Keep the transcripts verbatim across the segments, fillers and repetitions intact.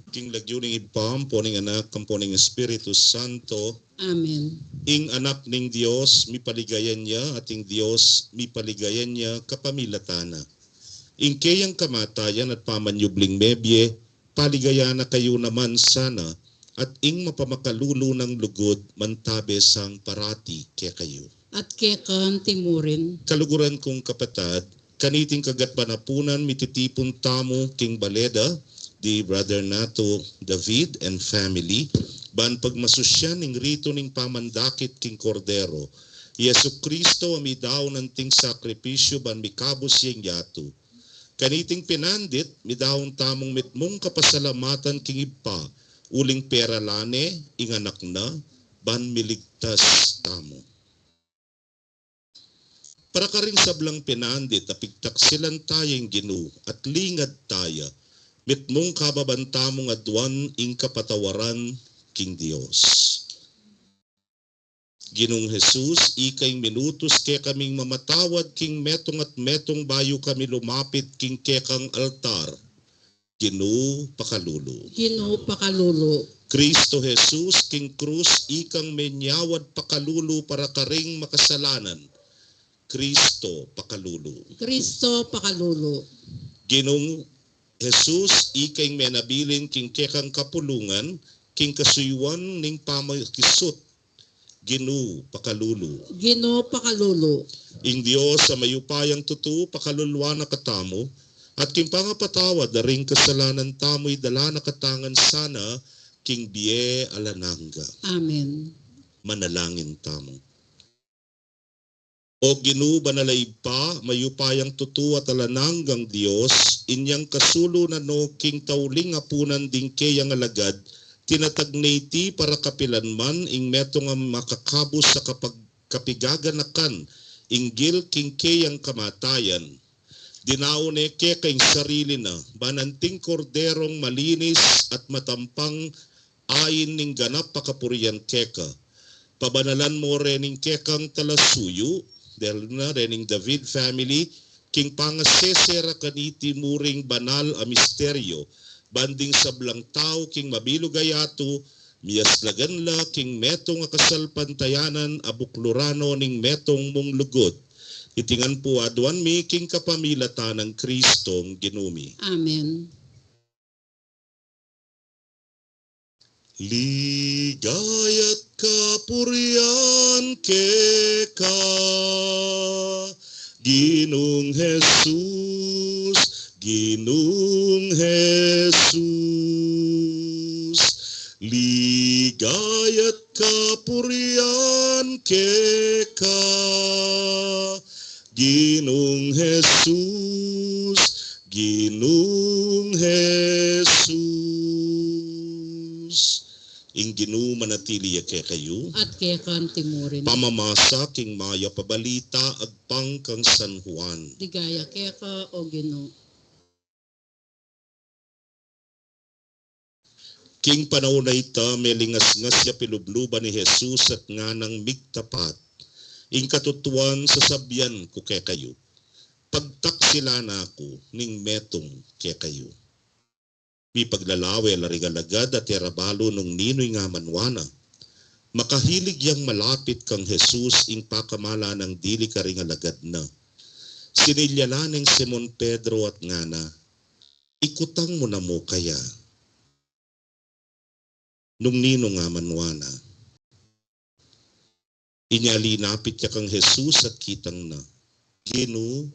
King lagyu ning Ibpa, ampo ning Anak, ampo ning Espiritu Santo. Amen. Ing Anak ning Dios, mipaligayan ya, at ing Dios, mipaligayan ya, kapamilatan na. Ing keyang kamatayan at pamanyubling mebie, paligayan na kayu naman sana, at ing mapamakalulu nang lugud, mantabe sang parati kekayu. At keka naman murin. Kaluguran kung kapatad, kaniting kagatpanapunan mititipun tamu king baleda di Brother Nato David and family, ban pagmasusyan ing ritu ning pamandakit king Kordero. I Jesucristo a midaun anting sakripisyu ban mikabus ya ing yatu. Kaniting pinandit, midaun tamung mitmung kapasalamatan king Ibpa, uling peralan ne ing Anak na, ban miligtas tamu. Para karing sablang pinandit a pigtaksilan taya ing Ginu at lingad taya, mitmung kababan tamung aduan ing kapatawaran king Dios. Ginung Jesus, ika ing minutus kekaming mamatawad king metung at metung bayu kami lumapit king kekang altar. Ginu, pakalulu. Ginu, pakalulu. Cristo Jesus, king krus, ikang menyawad pakalulu para karing makasalanan. Cristo, pakalulu. Cristo, pakalulu. Ginung Jesus, ika ing menabilin king kekang kapulungan, king kasuyuan ning pamakisut. Ginu, pakalulu. Ginu, pakalulu. Ing Dios a mayupayang tutu, pakaluluan na katamu, at king pangapatawad da ring kasalanan tamu, idala na katamu ngan sana king bie alang angga. Amen. Manalangin tamu. O Ginu, banal a Ibpa, mayupayang tutu at alang anggang Dios, inyang kasulu na no king tauling apunan ding keyang alagad, tinatag ne iti para kapilan man ing metung a makakabus a kapag-, kapigaganakan, inggil king keyang kamatayan. Dinaun ne keka ing sarili na, ban anting korderong malinis at matampang ain ning ganap a kapurian keka. Pabanalan mo rening kekang talasuyu, dahil na rening David family, king pangasesera kaniti muring banal a misteryo, ban ding sablang tau king mabilug a yatu, miyaslagan la king metung a kasalpantayanan a bukluran no ning metung mung lugud. Iti ngan pu aduan mi king kapamilatan nang Kristong Ginu mi. Amen. Ligaya't kapurian keka, Ginung Jesus, Ginung Jesus. Ligaya't kapurian keka, Ginung Jesus, Ginung Jesus. Ing Ginu manatili ya kekayu. At keka naman murin. Pamamasa king mayap a balita agpang kang San Juan. Ligaya keka, O Ginu. King panaun a ita, melingasngas ya pilubluban i Jesus at nganang, "Migtapat ing katutuan sasabian ku kekayu, pagtaksilan na ku ning metung kekayu." Mipaglalawe la ring alagad at e ra balu nung ninu ing amanwa na. Makahilig yang malapit kang Jesus ing pakamalan nang dili karing alagad na. Sinilyalan neng Simon Pedro at ngana, "Ikutang mu na mu kaya nung ninu ing amanwa na." Inya linapit ya kang Jesus at kitang na, "Ginu,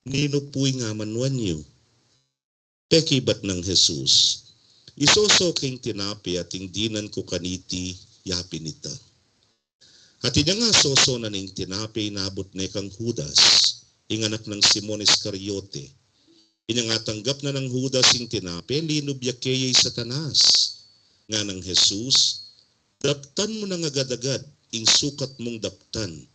ninu pu ing amanwan yu?" Pekibat nang Jesus, "Isoso ke ing tinape at ing dinan ku kaniti yapin ita." At inya nga soso na ne ing tinape, inabut ne kang Judas, ing anak nang Simon Iscariote. Inya nga tanggap na nang Judas ing tinape, linub ya keye i Satanas. Nganang Jesus, "Daptan mu nang agad-agad ing sukat mung daptan."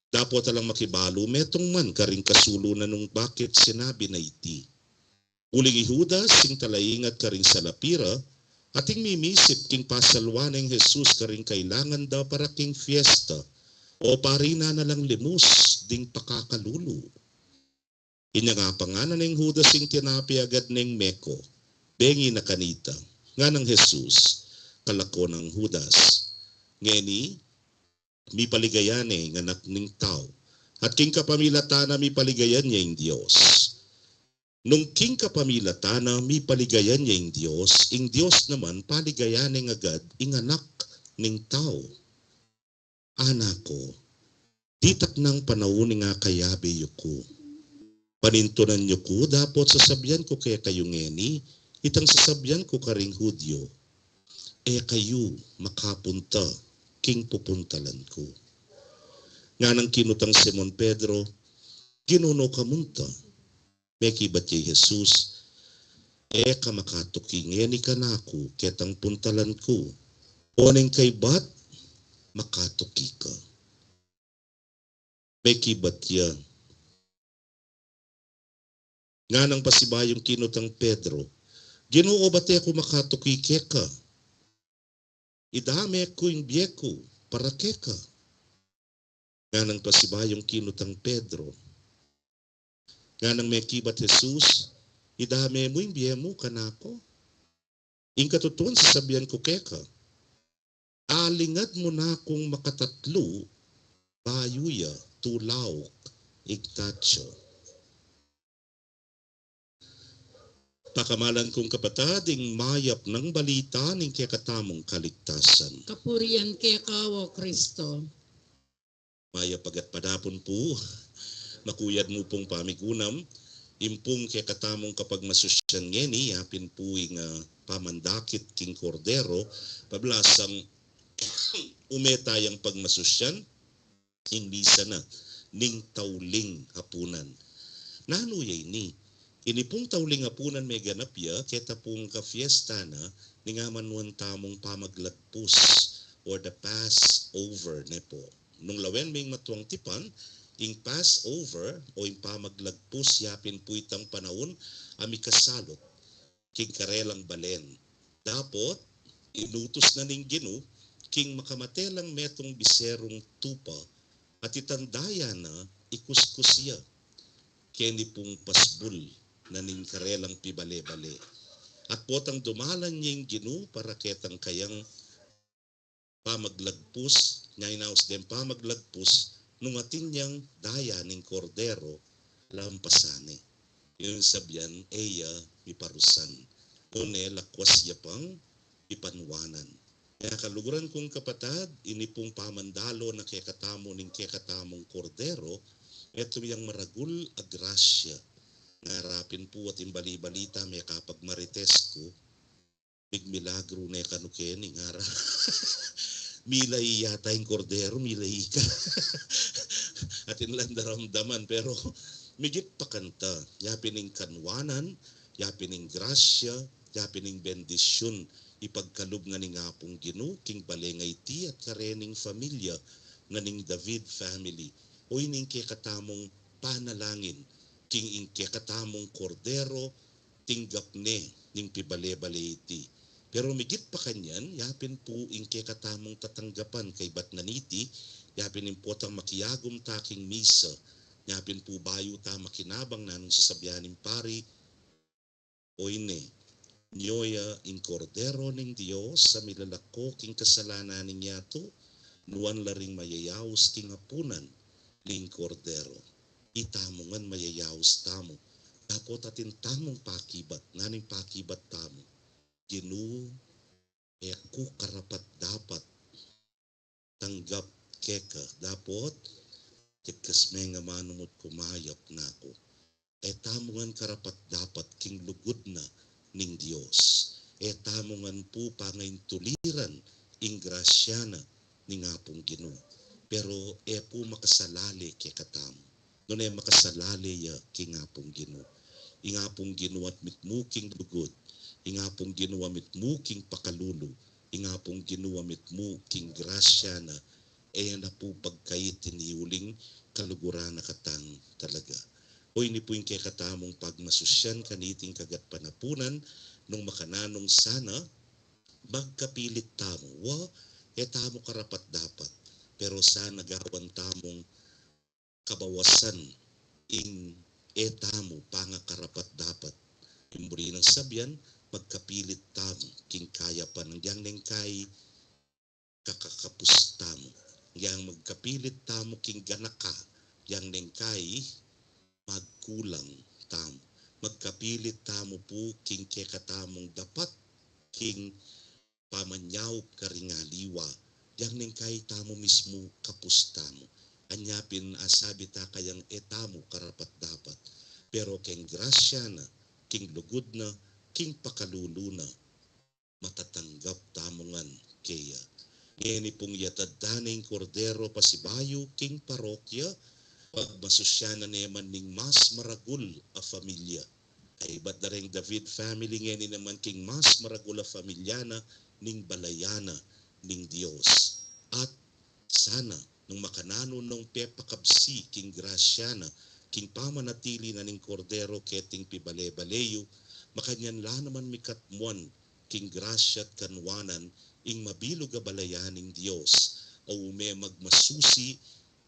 Dapot alang makibalu metung man karing kasulu na nung bakit sinabi na iti. Uling i Judas, ing talaingat karing salapira, at ing mimisip king pasalwan neng Jesus karing kailangan da para king fiesta, o parinan na lang limus ding pakakalulu. Inya nga panganan neng Judas ing tinape, agad neng meko, bengi na kanita. Nganang Jesus, kalako nang Judas, ngeni, mipaligaya ne ing Anak ning Tau. At king kapamilatan na mipaligayan ya ing Dios. Nung king kapamilatan na mipaligayan ya ing Dios, ing Dios naman paligayan ne agad ing Anak ning Tau. Anak ku, ditak nang panaun ing akayabe yu ku. Panintunan yu ku, dapot sasabian ku kekayu ngeni, itang sasabian ku karing Judio, e kayu makapunta king pupuntalan ku. Nganang kinutang Simon Pedro, Ginu, nu ka munta? Mekibat ya i Jesus, e ka makatuki ngeni kanaku ketang puntalan ku, o neng kaybat makatuki ka. Mekibat ya. Nganang pasibayung kinutang Pedro, Ginu, o bate ku makatuki keka? Idame ku ing bie ku para keka. Nganang pasibayung kinutang Pedro. Nganang mekibat Jesus, idame mu ing bie mu kanaku. Ing katutuan sasabian ku keka, alingad mu nakung makatatlu, bayu ya tulauk ing tatsu. Pakamalan kung kapatad, ing mayap nang balita ning kekatamung kaligtasan. Kapurian keka, o Kristo. Mayap a gatpanapun pu, makuyad mu pung pamigunam, ing pung kekatamung kapagmasusyan ngeni, yapin pu ing, ah, pamandakit king Kordero, pablasang ume tayang pagmasusyan, ing misa na ning tauling apunan. Nanu ya ini? Ini pung tauling apunan meganap ya keta pung kafiesta na ning amanuan tamung pamaglagpus or the Passover, ne pu. Nung lawen me ing matuang tipan, ing Passover o ing pamaglagpus yapin pu itang panaun a mikasalut king karelang balen. Dapot inutus na ning Ginu king makamate lang metung biserung tupa, at itang daya na ikuskus ya keni pung pasbul na ning karelang pibale-bale. At potang dumalan ya ing Ginu para ketang kayang pamaglagpus, nya inaus deng pamaglagpus, nung atin yang daya ning Kordero, lampasan ne. Ing sabian, e ya miparusan, o ne lakwas ya pang mipanwanan. Nya kaluguran kung kapatad, ini pung pamandalo na kekatamu ning kekatamung Kordero, metung yang maragul a grasya. Ngarapin pu at ing bali-balita mekapagmarites ku, migmilagru ne kanu keni, ngara. Milai yata ing Kordero, milai ka. Atin lang daramdaman, pero migit pa kanita, yapin ing kanwanan, yapin ing grasya, yapin ing bendisyun, ipagkalub na ning Apung Ginu king bale a iti at karening familia na ning David family. O ining kekatamung panalangin king ing kekatamung Kordero, tinggap ne ning pibale-bale iti. Pero migit pa kanyan, yapin pu ing kekatamung tatanggapan kaybat na niti, yapin ing potang makiagum ta king misa, yapin pu bayu ta makinabang na nung sasabian ning pari, o ine, nyo ya ing Kordero ning Dios a milalako king kasalanan ning yatu, nuan la ring mayayaus king apunan ning Kordero. Itamu ngan mayayaus tamu. Dapot atin tamung pakibat, nanu ing pakibat tamu? Ginu, e ku karapat-dapat tanggap keka, dapot, tikkas me nga manumut ku, mayap na ku. E tamu ngan karapat-dapat king lugud na ning Dios. E tamu ngan pu pangaintuliran ing grasya na ning Apung Ginu. Pero e pu makasalale kekatamu. Nune makasalale ya king Apung Ginu. Ing Apung Ginu a mitmu king lugud, ing Apung Ginu a mitmu king pakalulu, ing Apung Ginu a mitmu king grasya na, e na pu pagkait ini uling kaluguran na katang talaga. O ini pu ing kekatamung pagmasusyan kaniting kagatpanapunan, nung makananung sana magkapilit tamu, wa, e tamu karapat-dapat, pero sana gawan tamung kabawasan ing e tamu pangakarapat-dapat. Ing buri nang sabian, magkapilit tamu king kayapan, nung yang neng kai kakakapus tamu. Yang magkapilit tamu king ganaka, yang neng kai magkulang tamu. Magkapilit tamu pu king kekatamung dapat, king pamanyaup karing aliwa, yang neng kai tamu mismu kapus tamu. Anya pin asabi ta kayang e tamu karapat-dapat. Pero king grasya na, king lugud na, king pakalulu na, matatanggap tamu ngan keya. Ngeni pung yatad ta ne ing kordero pasibayu king parokya, pagmasusyan na ne man ning mas maragul a familia. Kaybat da reng David family, ngeni naman king mas maragul a familia na ning balayan na ning Dios. At sana, nung makananu nong pepakabsi king grasya na, king pamanatili na ning kordero keting pibale-bale yu, makanyan la naman mi katmuan king grasya at kanwanan ing mabilug a balayan ning Dios, a ume magmasusi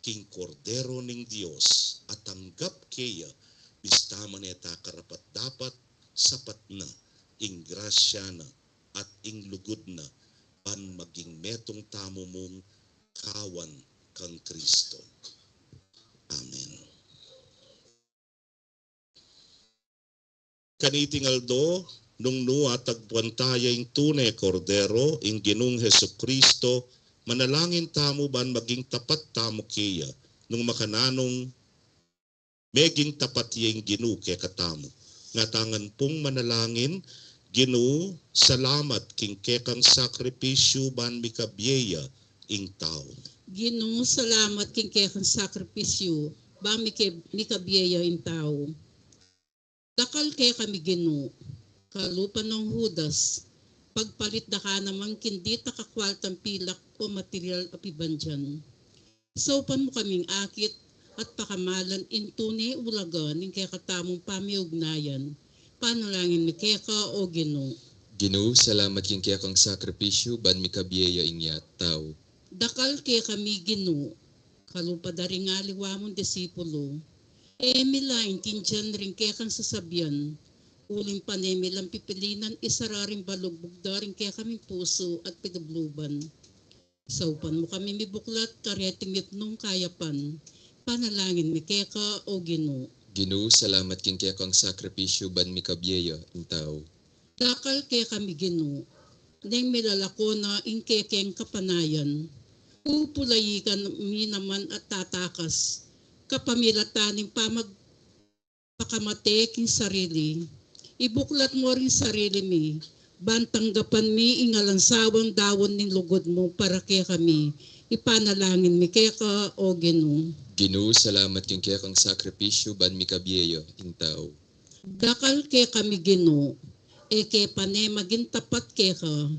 king kordero ning Dios, a tanggap keya, bista man e ta karapat-dapat, sapat na ing grasya na at ing lugud na, ban maging metung tamu mung kawan kang Kristo. Amen. Kaniting aldo, nung nu atagpuan ta ya ing tune kordero, ing Ginung Jesucristo, manalangin tamu ban maging tapat tamu keya, nung makananung meging tapat ya ing Ginu kekatamu. Nga ta ngan pung manalangin: Ginu, salamat king kekang sakripisyu ban mikabie ya ing tau. Ginu, salamat king kekang sakripisyu ban mike-, mikabie ya ing tau. Dakal kekami, Ginu, kalupa nong Judas, pagpalit da ka naman king ditak a kwaltang pilak o material a pibandian. Saupan mu kaming akit at pakamalan ing tune ulaga ning kekatamung pamiugnayan. Panalangin mi keka, o Ginu. Ginu, salamat king kekang sakripisyu ban mikabie ya ing yatad tau. Dakal kekami, Ginu, kalupa da ring aliwa mung disipulu. E mi la intindian ring kekang sasabian, uling pane mi lang pipilinan isara ring balugbug da ring kekaming pusu at pilubluban. Saupan mu kami mibuklat kareting mipnung kayapan. Panalangin mi keka, o Ginu. Ginu, salamat king kekang sakripisyu ban mikabie ya ing tau. Dakal kekami, Ginu, neng milalako na ing kekeng kapanayan. Pupulayi kami naman at tatakas kapamilatan ning pamag- pakamate king sarili. Ibuklat mu ring sarili mi, ban tanggapan mi ing alang sawang daun ning lugud mu para kekami. Ipanalangin mi keka, o Ginu. Ginu, salamat king kekang sakripisyu ban mikabie ya ing tau. Dakal kekami, Ginu, e ke pane maging tapat keka.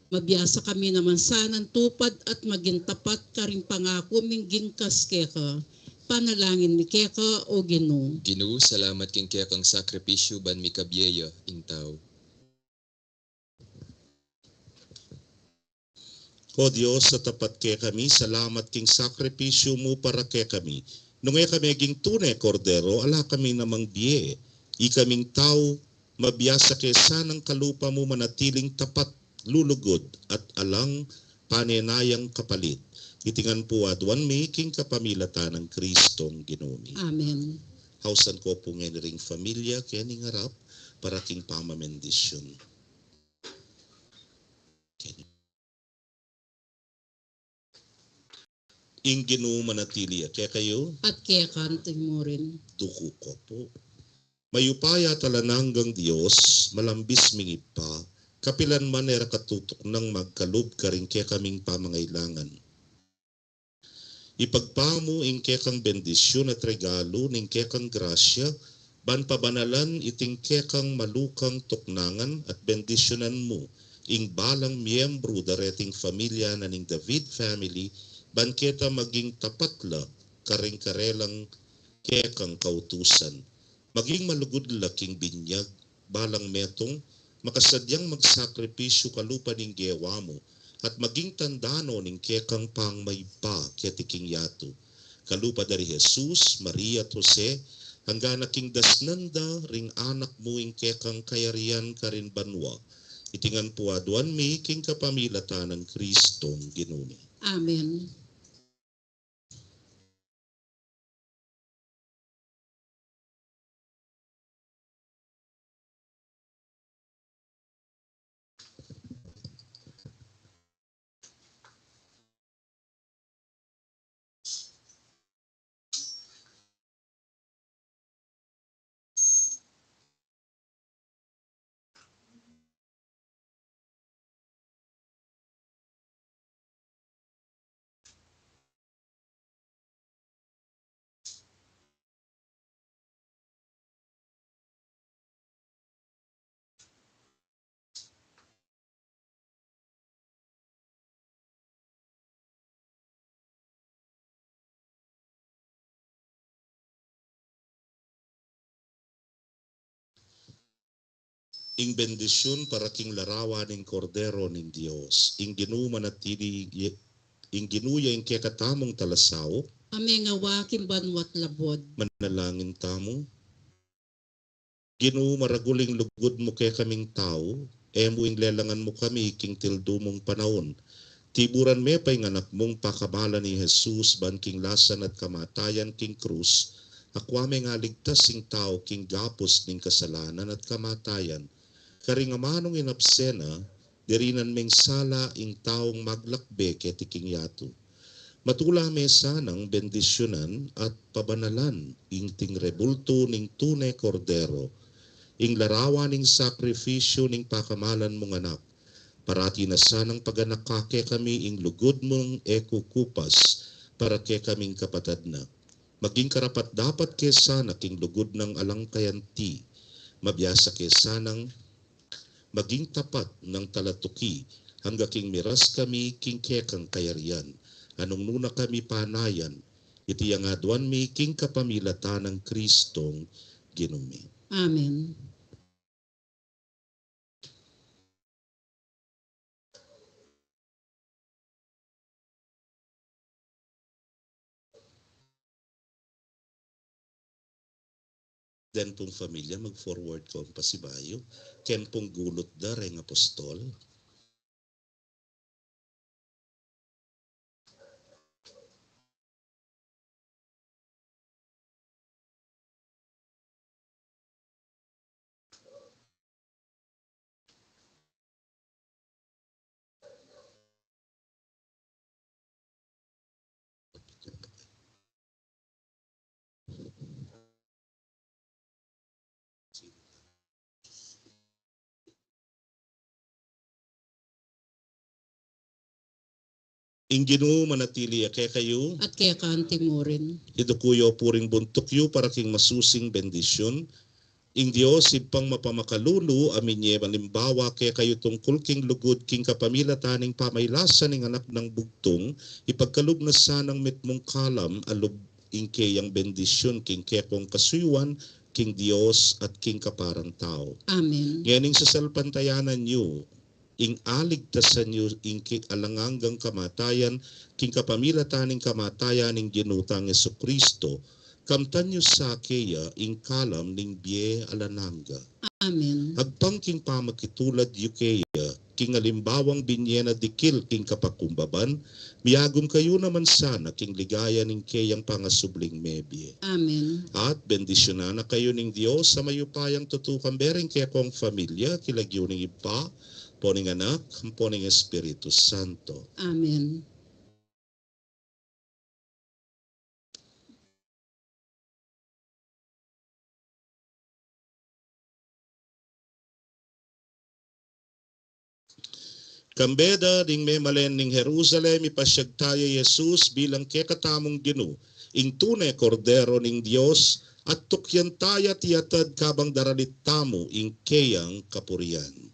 Mabiasa kami naman sanang tupad at maging tapat karing pangaku ming ginkas keka. Panalangin mi keka, o Ginu. Ginu, salamat king kekang sakripisyu ban mikabie ya ing tau. O Dios a tapat kekami, salamat king sakripisyu mu para kekami. Nung e ka meging tune kordero, ala kami namang bie. Ikaming tau, mabiasa ke sanang kalupa mu manatiling tapat, lulugud, at alang panenayang kapalit. Iti ngan pu aduan mi king kapamilatan nang Kristong Ginu mi. Amen. Ausan ko pu ngeni ring familia kening arap para king pamabendisyun. Ing Ginu manatili ya kekayu. At keka mu rin. Duku ko pu. Mayupaya at alang anggang Dios, malambis ming Ibpa, kapilan man e ra katutuknang magkalub karing kekaming pamangailangan. Ipagpa mu ing kekang bendisyun at regalu ning kekang grasya, ban pabanalan iting kekang malukang tuknangan at bendisyunan mu ing balang miyembru da reting familia na ning David family, ban keta maging tapat la karing karelang kekang kautusan. Maging malugud la king binyag, balang metung, makasadyang magsakripisyu kalupa ning gewa mu, at maging tanda no ning kekang pangmayupaya keti king yatu. Kalupa da ri Jesus, Maria at Jose, anggang king dasnan da ring Anak mu ing kekang kayarian karin banua. Iti ngan pu aduan mi king kapamilatan nang Kristong Ginu mi. Amen. Ing bendisyun para king larawan ning Kordero ning Dios. Ing Ginu manatili, ing Ginu ya ing kekatamung talasaup. Aming awa king banua't labud. Manalangin tamu. Ginu, maragul ing lugud mu kekaming tau, e mu ing lelangan mu kami king tildu mung panaun. Tiburan me pa ing Anak mung pakamalan i Jesus, ban king lasan at kamatayan king krus, akua meng aligtas ing tau king gapus ning kasalanan at kamatayan. Karing amanung inapsena, dirinan meng sala ing taung maglakbe keti king yatu. Matula me sanang bendisyunan at pabanalan ing ting rebultu ning tune Kordero, ing larawan ning sakrifisyu ning pakamalan mung Anak. Parati na sanang paganaka kekami ing lugud mung e kukupas para kekaming kapatad na. Maging karapat-dapat ke sana king lugud nang alang kayanti. Mabiasa ke sanang maging tapat nang talatuki, angga king miras kami king kekang kayarian, a nung nu na kami panayan. Iti ing aduan mi king kapamilatan nang Kristong Ginu mi. Amen. Den pung familia, mag-forward kong pasibayu. Ken pung gulut da reng apostol. Ing Ginu manatili ya kekayu. At keka anti mu rin. Iduku yu pu ring buntuk yu para king masusing bendisyun. Ing Dios, Ibpang mapamakalulu, a minye alimbawa kekayu tungkul king lugud king kapamilatan ning pamailasan ning Anak nang Bugtung, ipagkalub na sanang mitmung kalam a lub ing keyang bendisyun king kekong kasuyuan king Dios at king kaparang tau. Amen. Ngening sasalpantayanan yu ing aligtasan yu king alang anggang kamatayan, king kapamilatan ning kamatayan ning Ginu tang Jesucristo, kamtan yu sa keya ing kalam ning bie alang angga. Amen. Agpang king pamakitulad yu keya, king alimbawang binye na dikil king kapakumbaban, miagum kayu naman sana king ligaya ning keyang pangasubling mebie. Amen. At bendisyunan na kayu ning Dios a mayupayang tutu, kambe ring kekong familia, king lagyu ning Ibpa, ampo ning Anak, ampo ning Espiritu Santo. Amen. Kambe da ding memalen ning Jerusalem, ipasyag taya i Jesus bilang kekatamung Ginu, ing tune Kordero ning Dios, at tukyan taya at iatad kabang daralit tamu ing keyang kapurian.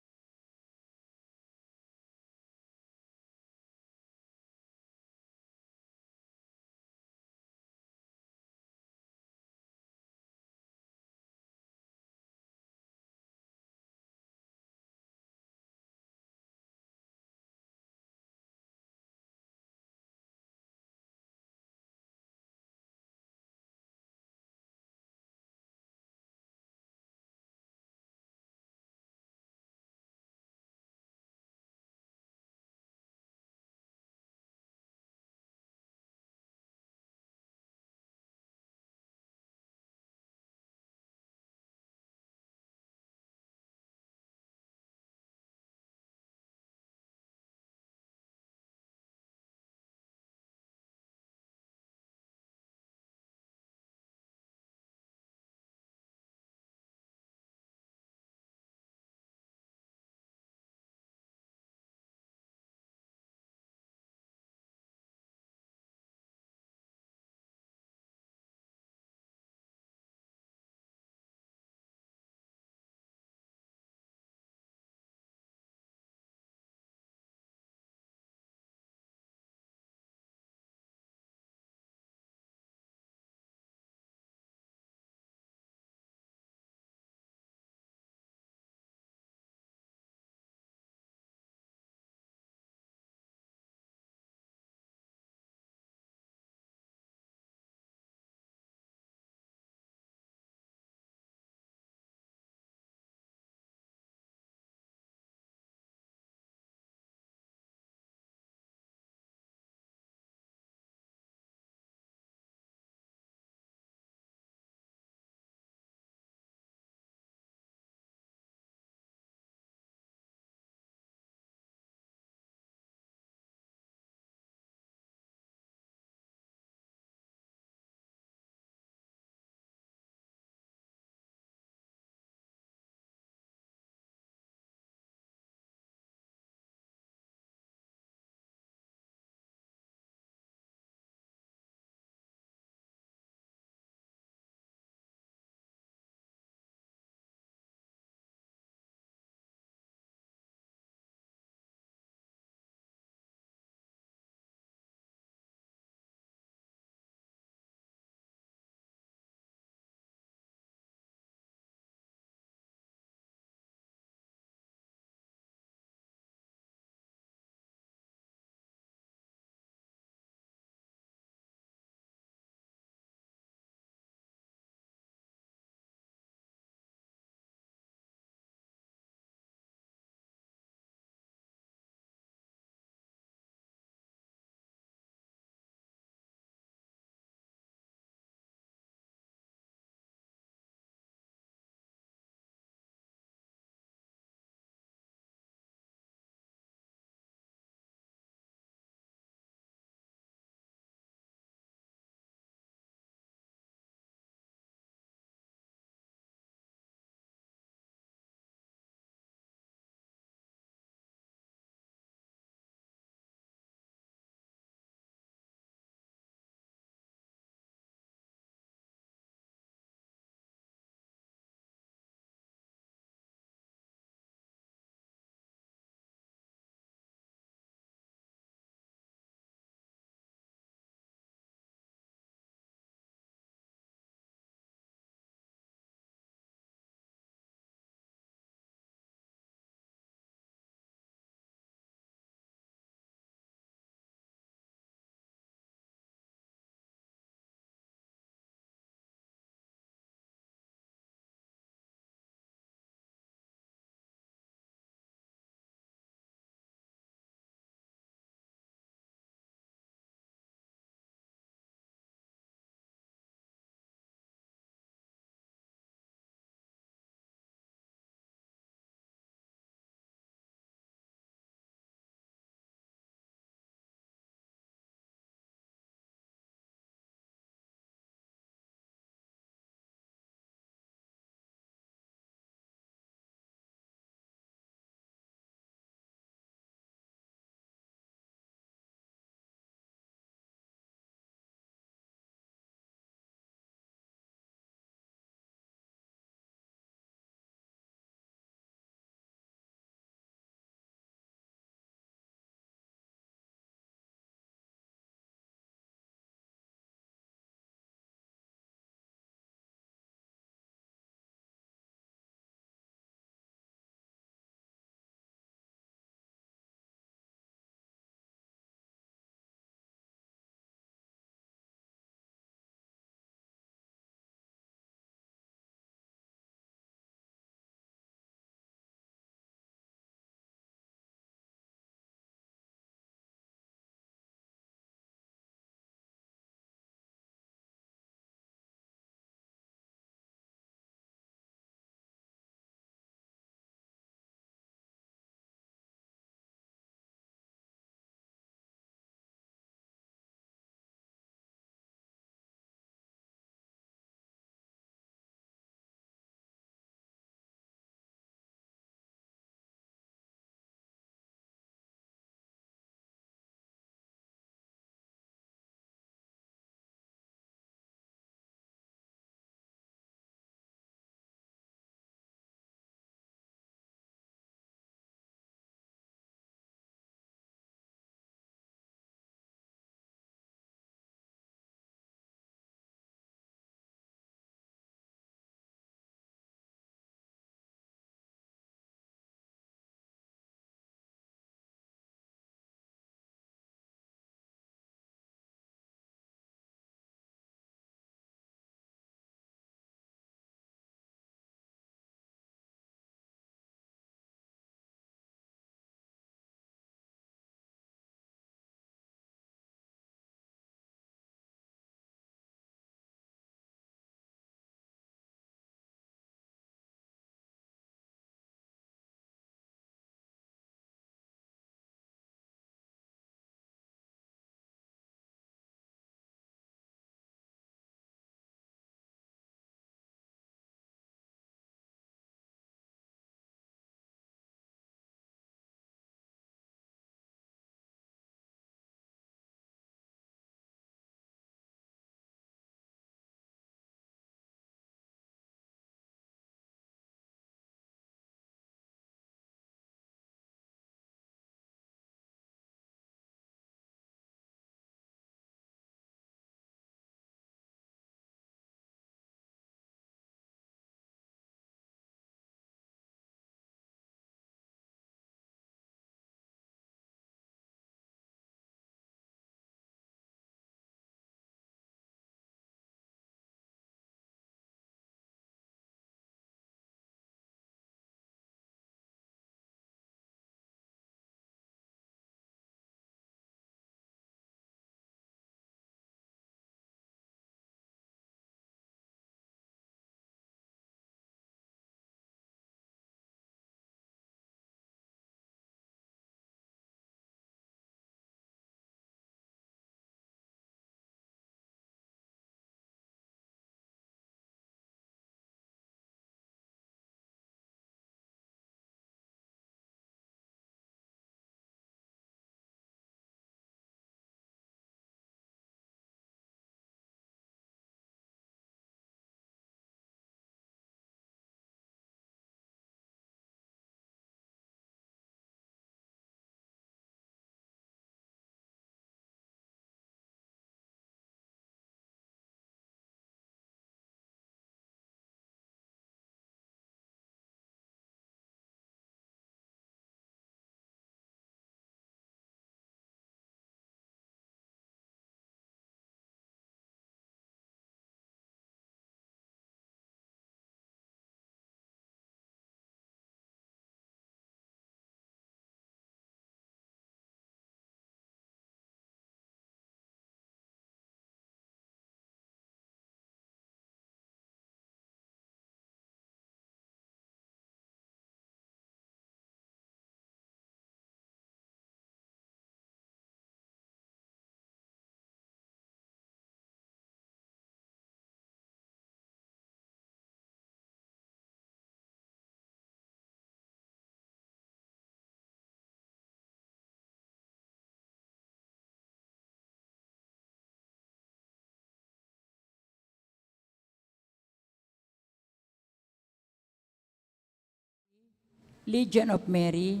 Legion of Mary,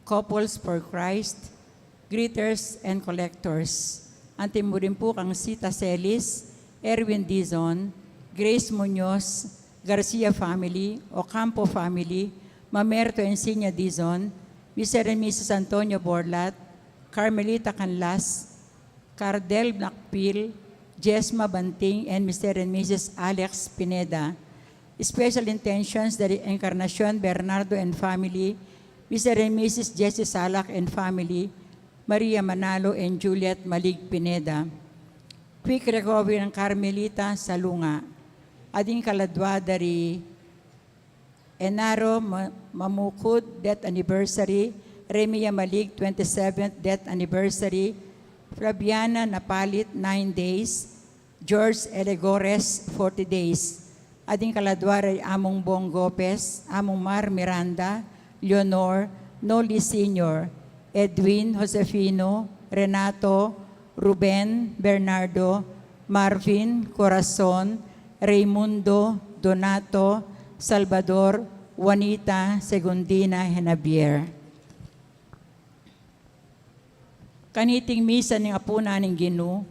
Couples for Christ, Greeters and Collectors. Anti mu rin pu kang Sita Celis, Erwin Dizon, Grace Muñoz, Garcia family, Ocampo family, Mamerto and Sinya Dizon, Mister and Missus Antonio Borlat, Carmelita Canlas, Cardel Nakpil, Jesma Banting, and Mister and Missus Alex Pineda. Special intentions dari Encarnacion Bernardo and family, Mister and Missus Jesse Salak and family, Maria Manalo and Juliet Malig Pineda. Quick recovery ng Carmelita Salunga. Ading kaladwa dari Enaro Ma-, Mamukud, death anniversary. Remia Malig, twenty-seventh death anniversary. Flaviana Napalit, nine days. George Elegores, forty days. Ading kaladwa dari Among Bong Gopez, Among Mar Miranda, Leonor, Noli Senior, Edwin, Josefino, Renato, Ruben, Bernardo, Marvin, Corazon, Raimundo, Donato, Salvador, Juanita, Segundina, and Javier. Kaniting misa ning apunan ning Ginu,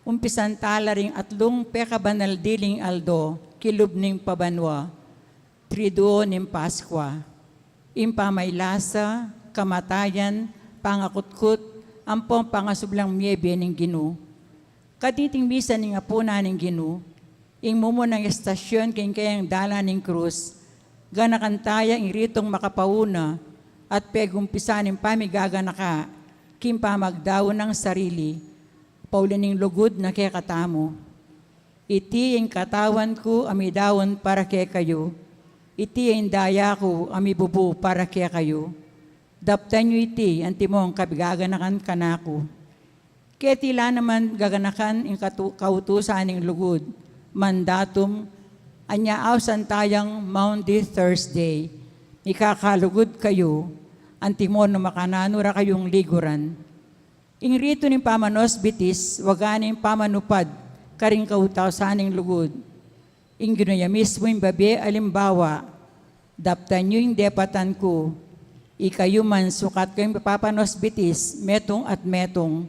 umpisan tala ring atlung pekabanal diling aldo, kilub ning pabanua, Triduo ning Paskua. Ing pamaylasa, kamatayan, pangakutkut, ampong pangasublang mie ning Ginu. Kaniting misa ning apunan ning Ginu, ing mumunang estasyon king kayang dalan ning krus, ganakan taya ing ritung makapauna at pegumpisan ning pamigaganaka king pamagdaun ning sarili, pauli ning lugud na kekatamu. Iti ing katawan ku a midaun para kekayu, iti ing daya ku a mibubu para kekayu. Daptan yu iti antimong kabigaganakan kanaku. Keti la naman gaganakan ing katu-, kautusan ning lugud, mandatum, anya ausan tayang Maundy Thursday, mikakalugud kayu, antimo nung makananu ra kayung liguran. Ing ritu ning pamanosbitis, waga ning pamanupad karing kautusan ning lugud. Ing Ginu ya mismu ing babie alimbawa, daptan yu ing depatan ku, ikayu man sukat kayung papanosbitis, metung at metung,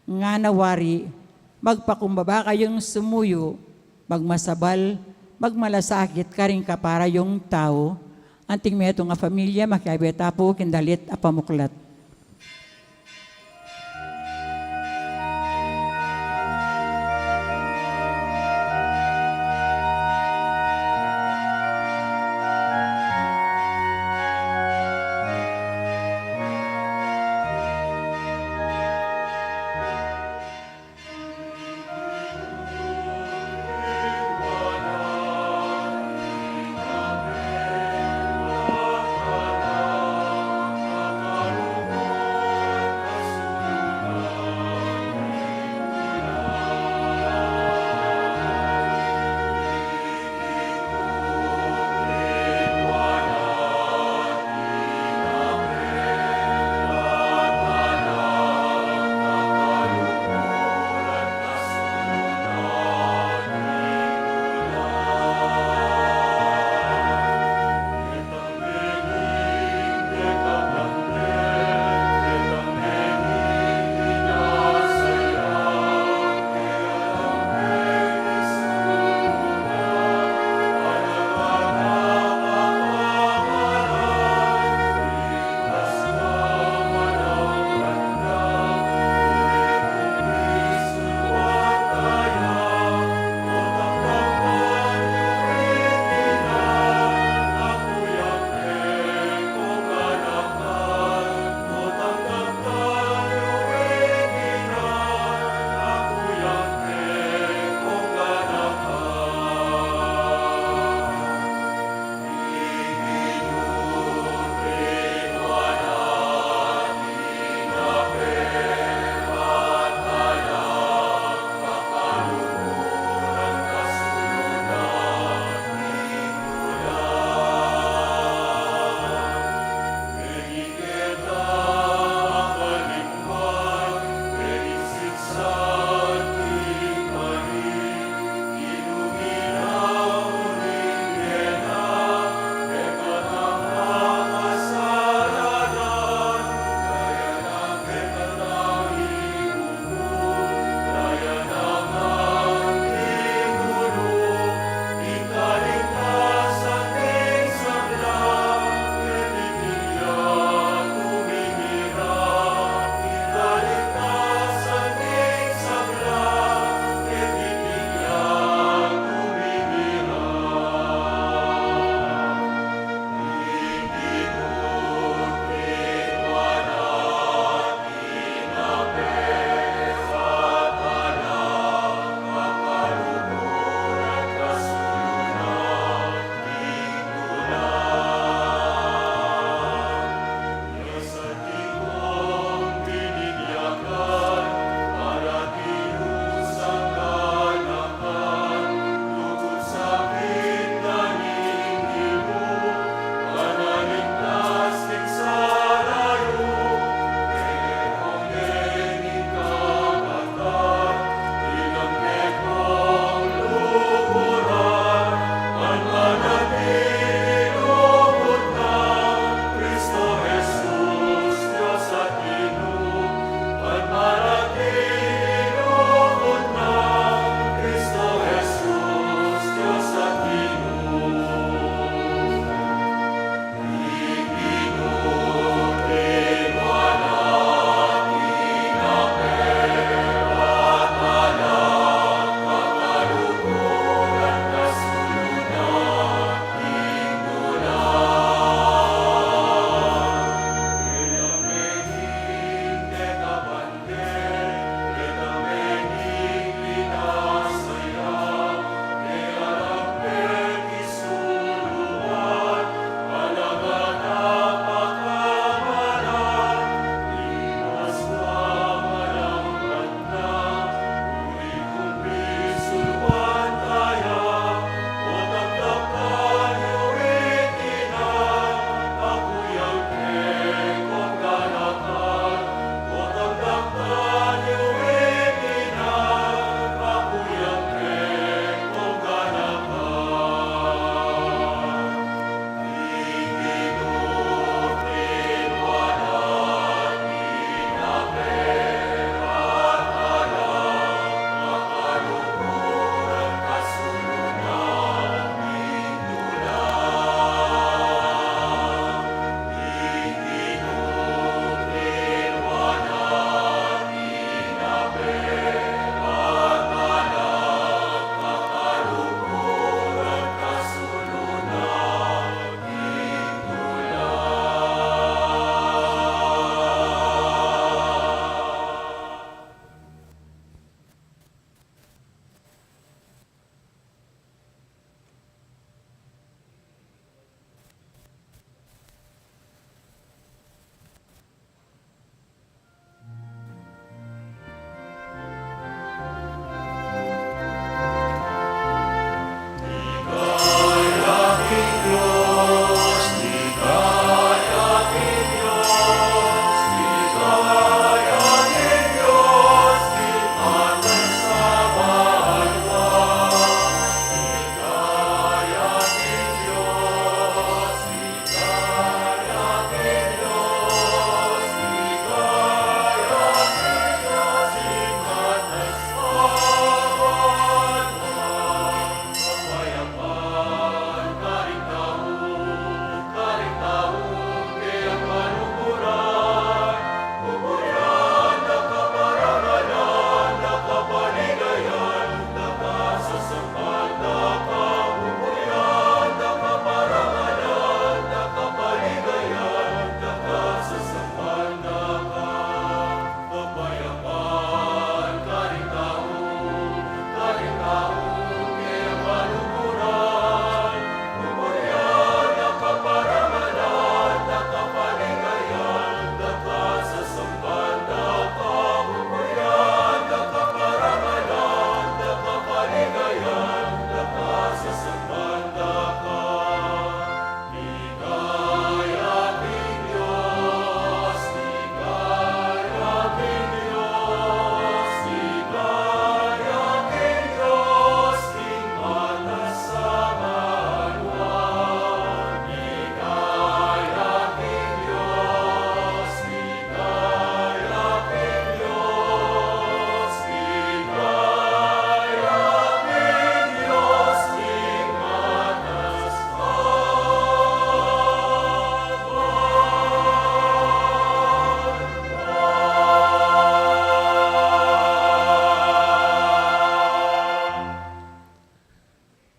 ngana wari, magpakumbaba kayung sumuyu, magmasabal, magmalasakit karing kapara yung tau, anting metung a familia, makiabe ta pu king dalit a pamuklat.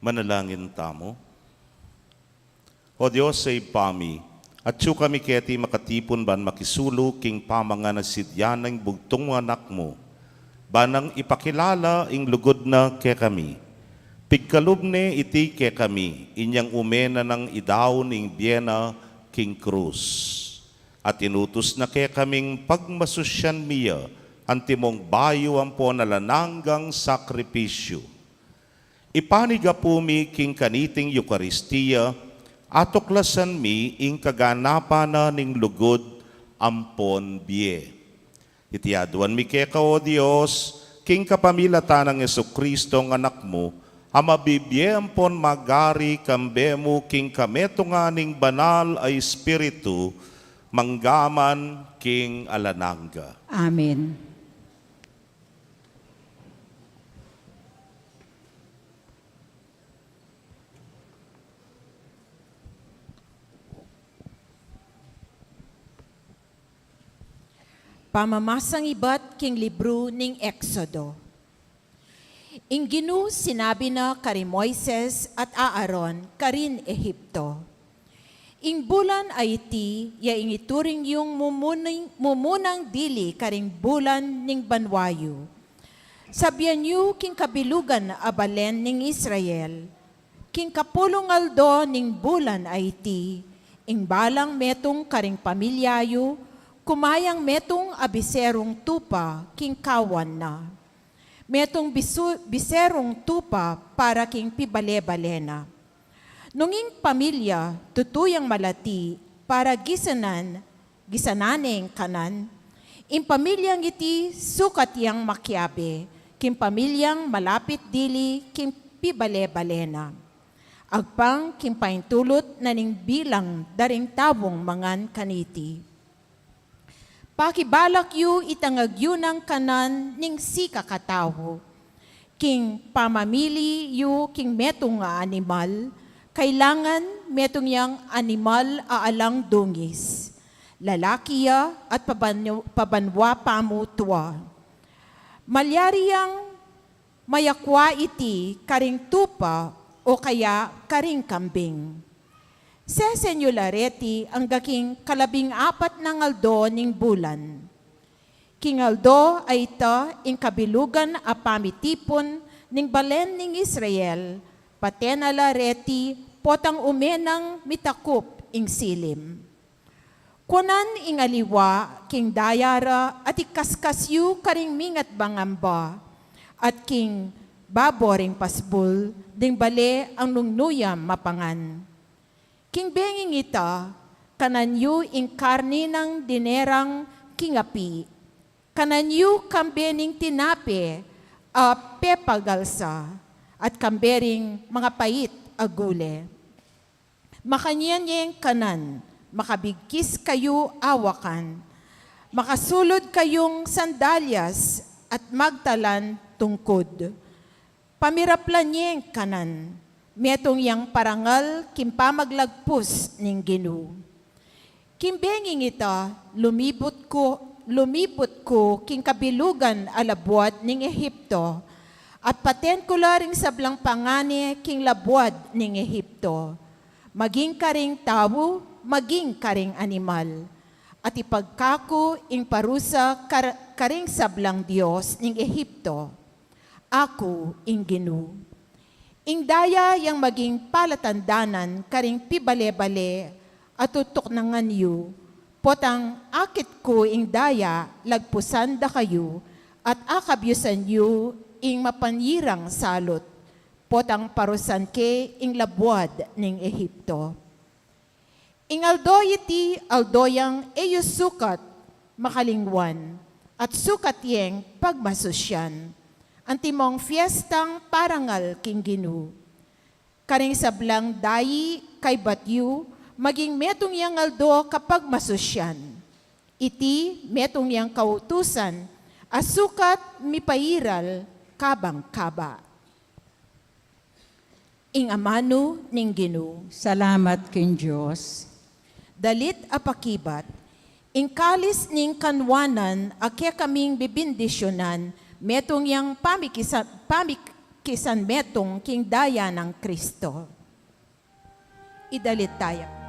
Manalangin tamu. O Dios a Ibpa mi, atyu kami keti makatipun ban makisulu king pamangan a sidya ning bugtung Anak mu, ban nang ipakilala ing lugud na kekami. Pigkalub ne iti kekami, inyang ume na nang idaun ing bie na king krus. At inutus na kekaming pagmasusyan mi ya, antimong bayu ampon alang anggang sakripisyu. Ipanigapu mi king kaniting Eukaristia, atuklasan mi ing kaganapan na ning lugud ampon bie. Iti aduan mi keka, O Dios, king kapamilatan nang Jesucristo a Anak mu, a mabibie ampon magari kambe mu king kametungan ning Banal a Espiritu, mangga man king alang angga. Amen. Pamamasang ibat king libru ning Exodo. Ing Ginu sinabi na kari Moises at Aaron karin Egipto, "Ing bulan a iti ya ing ituring yung mumuning, mumunang dili karing bulan ning banwa yu. Sabian yu king kabilugan a balen ning Israel, king kapulung aldo ning bulan a iti, ing balang metung karing pamilya yu, kumayang metung a biserung tupa king kawan na. Metung bisu-, biserung tupa para king pibale-bale na. Nung ing pamilya tutuyang malati para gisanan, gisanan ne ing kanan, ing pamilyang iti sukat yang makiabe king pamilyang malapit dili king pibale-bale na. Agpang king paintulut na ning bilang da ring taung mangan kaniti. Pakibalak yu itangag yu nang kanan ning sikakatau. King pamamili yu king metung a animal, kailangan metung yang animal a alang dungis. Lalaki ya at pabanwa, pabanwa pamu tua. Malyari yang mayakwa iti karing tupa o kaya karing kambing. Sesen yu la reti angga king kalabing apat nang aldo ning bulan. King aldo a ita ing kabilugan a pamitipun ning balen ning Israel, paten na la reti potang ume nang mitakup ing silim. Kuanan ing aliwa king daya ra at ikaskas yu karing mingat bangamba, at king babo ring pasbul ding bale ang nung nu ya mapangan. King benging ita, kanan yu ing karni nang dinerang king api, kanan yu kambe ning tinape a pepagalsa, at kambe ring mangapait a gule. Makanyan yeng kanan, makabigkis kayu awakan, makasulud kayung sandalyas at magtalan tungkud. Pamiraplan yeng kanan, metung yang parangal king pamaglagpus ning Ginu. King benging ita, lumibut ku, lumibut ku king kabilugan a labuad ning Egipto, at paten ku la ring sablang pangane king labuad ning Egipto, maging karing tau, maging karing animal, at ipagka ku ing parusa kar-, karing sablang dios ning Egipto. Aku ing Ginu. Ing daya yang maging palatandanan karing pibale-bale a tutuknangan yu, potang akit ku ing daya lagpusan da kayu, at akabyusan yu ing mapanyirang salut, potang parusan ke ing labuad ning Egipto. Ing aldo iti aldo yang e yu sukat makalingwan, at sukat yeng pagmasusyan, antimong fiestang parangal king Ginu. Karing sablang dayi kaybat yu, maging metung yang aldo kapagmasusyan. Iti metung yang kautusan a sukat mipairal kabang kaba. Ing amanu ning Ginu. Salamat king Dios. Dalit a pakibat. Ing kalis ning kanwanan a kekaming bibindisyunan, metung yang pamikisa-, pamik-, kisan metung king daya nang Kristo. Idalit taya.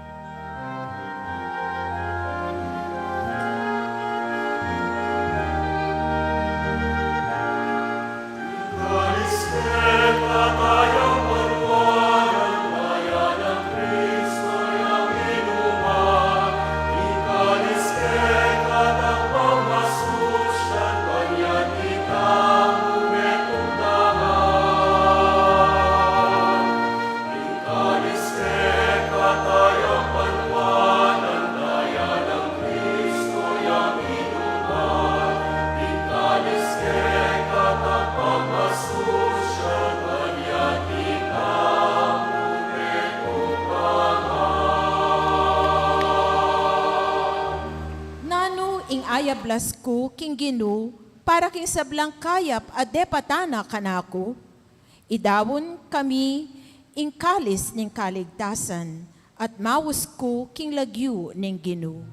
Nanu ing ayablas ku king Ginu para king sablang kayap a depatan na kanaku? Idaun kami ing kalis ning kaligtasan, at maus ku king lagyu ning Ginu.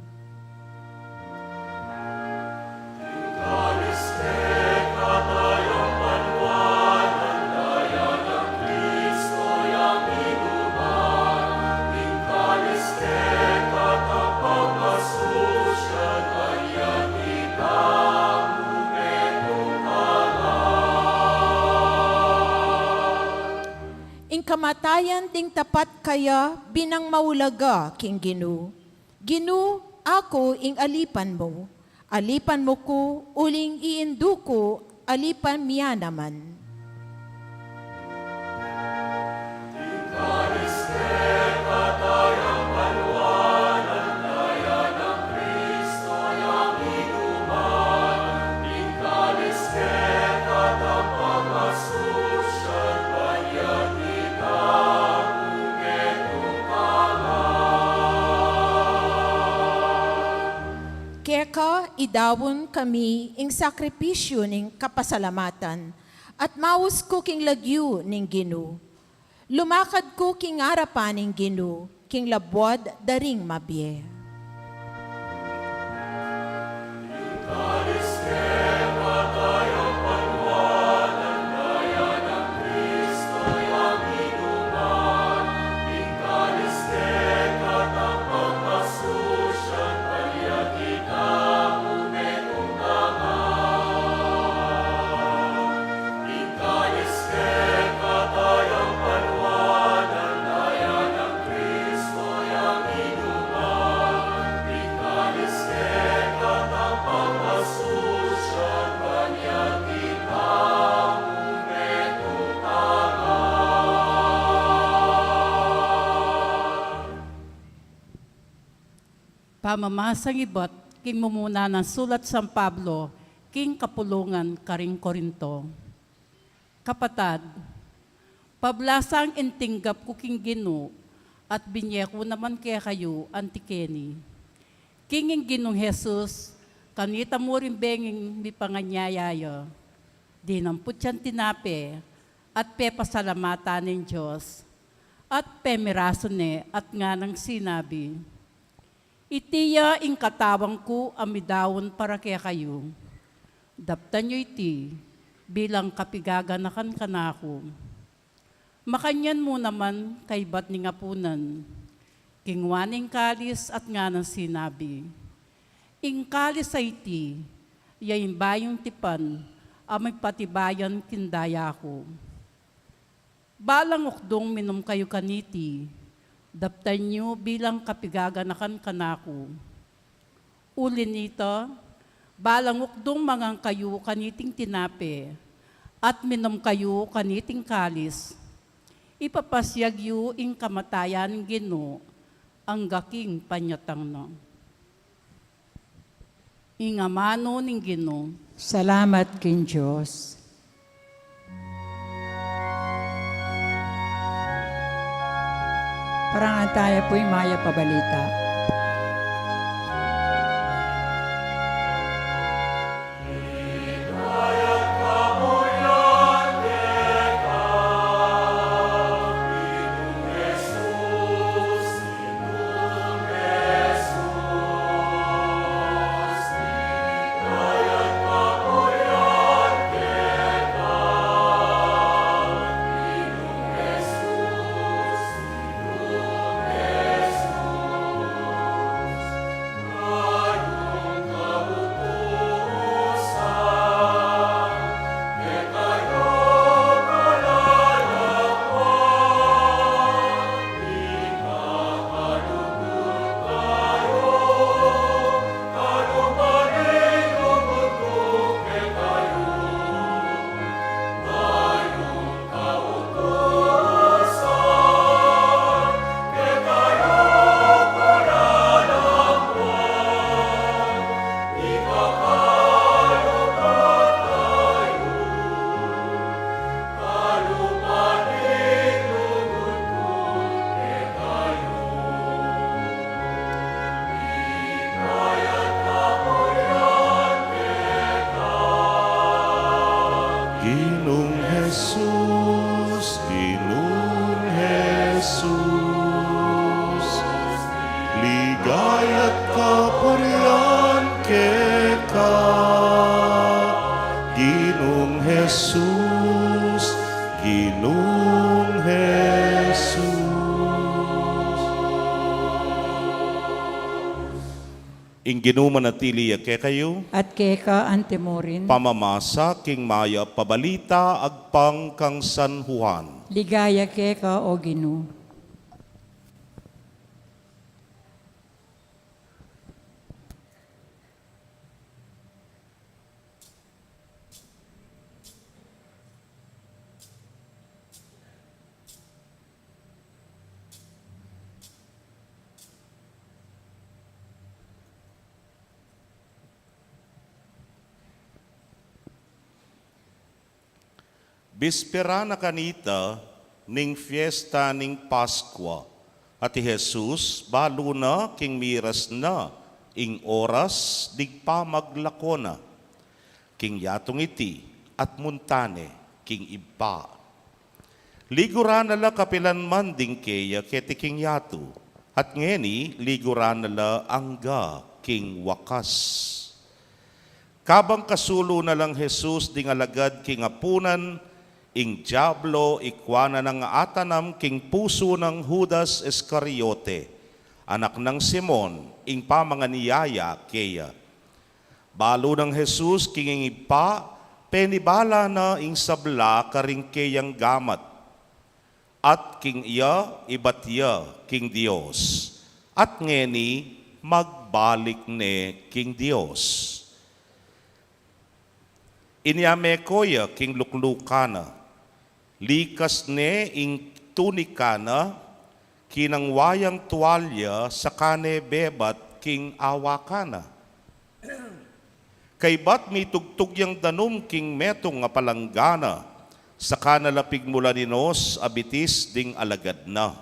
Ing kamatayan ding tapat kaya binang maulaga king Ginu. Ginu, aku ing alipan mu. Alipan mu ku, uling iindu ku alipan mia naman. Keka idaun kami ing sakripisyu ning kapasalamatan, at maus ku king lagyu ning Ginu. Lumakad ku king arapan ning Ginu, king labuad da ring mabie. Pamamasang ibat king mumuna nang sulat San Pablo king kapulungan karing Korinto. Kapatad, pablasang ing tinggap ku king Ginu, at binye ku naman kekayu anti keni. King ing Ginung Jesus, kanita mu ring benging mipanganyaya ya, dinamput yang tinape, at pepasalamatan ning Dios, at pemirasu ne at nganang sinabi, "Iti ya ing katawan ku a midaun para kekayu. Daptan yu iti bilang kapigaganakan kanaku." Makanyan mu naman kaybat ning apunan, kingwa ne ing kalis at nganang sinabi, "Ing kalis a iti ya ing bayung tipan a mipatibayan king daya ku. Balang ukdung minum kayu kaniti, daptan yu bilang kapigaganakan kanaku. Uli nita, balang ukdung mangan kayu kaniting tinape, at minum kayu kaniting kalis, ipapasiag yu ing kamatayan ning Ginu angga king panyatang na." Ing amanu ning Ginu. Salamat king Dios. Parangan taya pu ing mayap a balita. ka, Ginung Jesus, Ginung Jesus. Ing Ginu manatili ya kekayu. At keka antimurin. Pamamasa king mayap a balita agpang kang San Juan. Ligaya keka, O Ginu. Bispera na kanita ning fiesta ning Paskua, at i Jesus balu na king miras na ing oras ding pamaglako na king yatung iti, at munta ne king Ibpa. Liguran na la kapilan man ding keya keti king yatu, at ngeni liguran na la angga king wakas. Kabang kasulu na lang Jesus ding alagad king apunan, ing Diablo ikua na nang atanam king pusu nang Judas Iscariote, anak nang Simon, ing pamanganiyaya keya. Balu nang Jesus king ing Ibpa, penibala na ing sabla karing keyang gamat. At king iya, ibat ya king Dios. At ngeni, magbalik ne king Dios. Inya meko ya king luklukan na. Likas ne ing tunikan na, kinangwa yang tualya, saka ne bebat king awakan na. Kaybat mitugtug yang danum king metung a palanggana, saka na la pigmulan inos a bitis ding alagad na.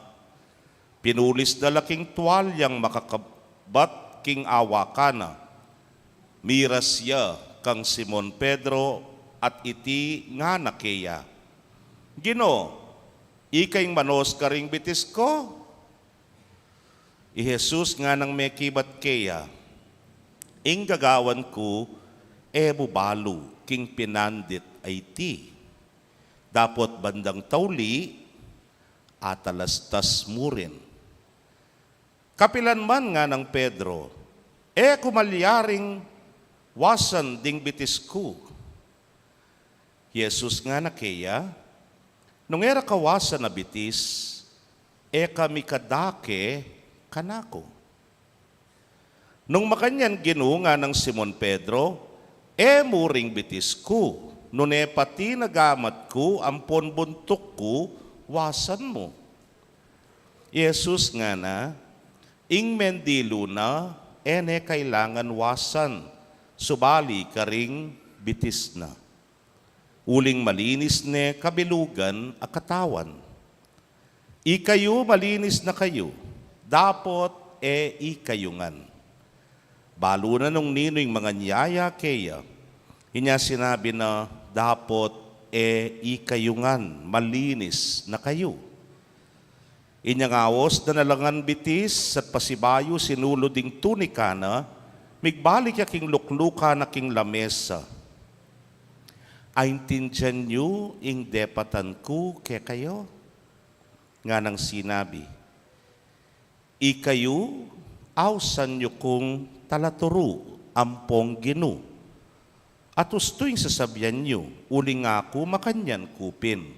Pinulis da la king tualyang makakabat king awakan na. Miras ya kang Simon Pedro, at iti ngana keya, "Ginu, ika ing manos karing bitis ku?" I Jesus nganang mekibat keya, "Ing gagawan ku, e mu balu king pinandit a iti. Dapot bandang tauli, atalastas mu rin." "Kapilan man," nganang Pedro, "e ku malyaring wasan ding bitis ku." Jesus ngana keya, "Nung e ra ka wasan a bitis, e ka mikadake kanaku." "Nung makanyan, Ginu," nganang Simon Pedro, "e mu ring bitis ku, nune pati na gamat ku ampon buntuk ku wasan mu." Jesus ngana, "Ing mendilu na, e ne kailangan wasan, subali karing bitis na. Uling malinis ne kabilugan a katawan. Ikayu malinis na kayu, dapot e ikayu ngan." Balu na nung ninu ing manganyaya keya, inya sinabi na, "Dapot e ikayu ngan, malinis na kayu." Inya ngawas da na la ngan bitis at pasibayu sinulud ing tunikan na, migbalik ya king luklukan na king lamesa. "Aintindian yu ing depatan ku kekayu?" Nganang sinabi, "Ikayu, ausan yu kung talaturu ampong Ginu. At ustu ing sasabian yu, uling aku makanyan ku pin.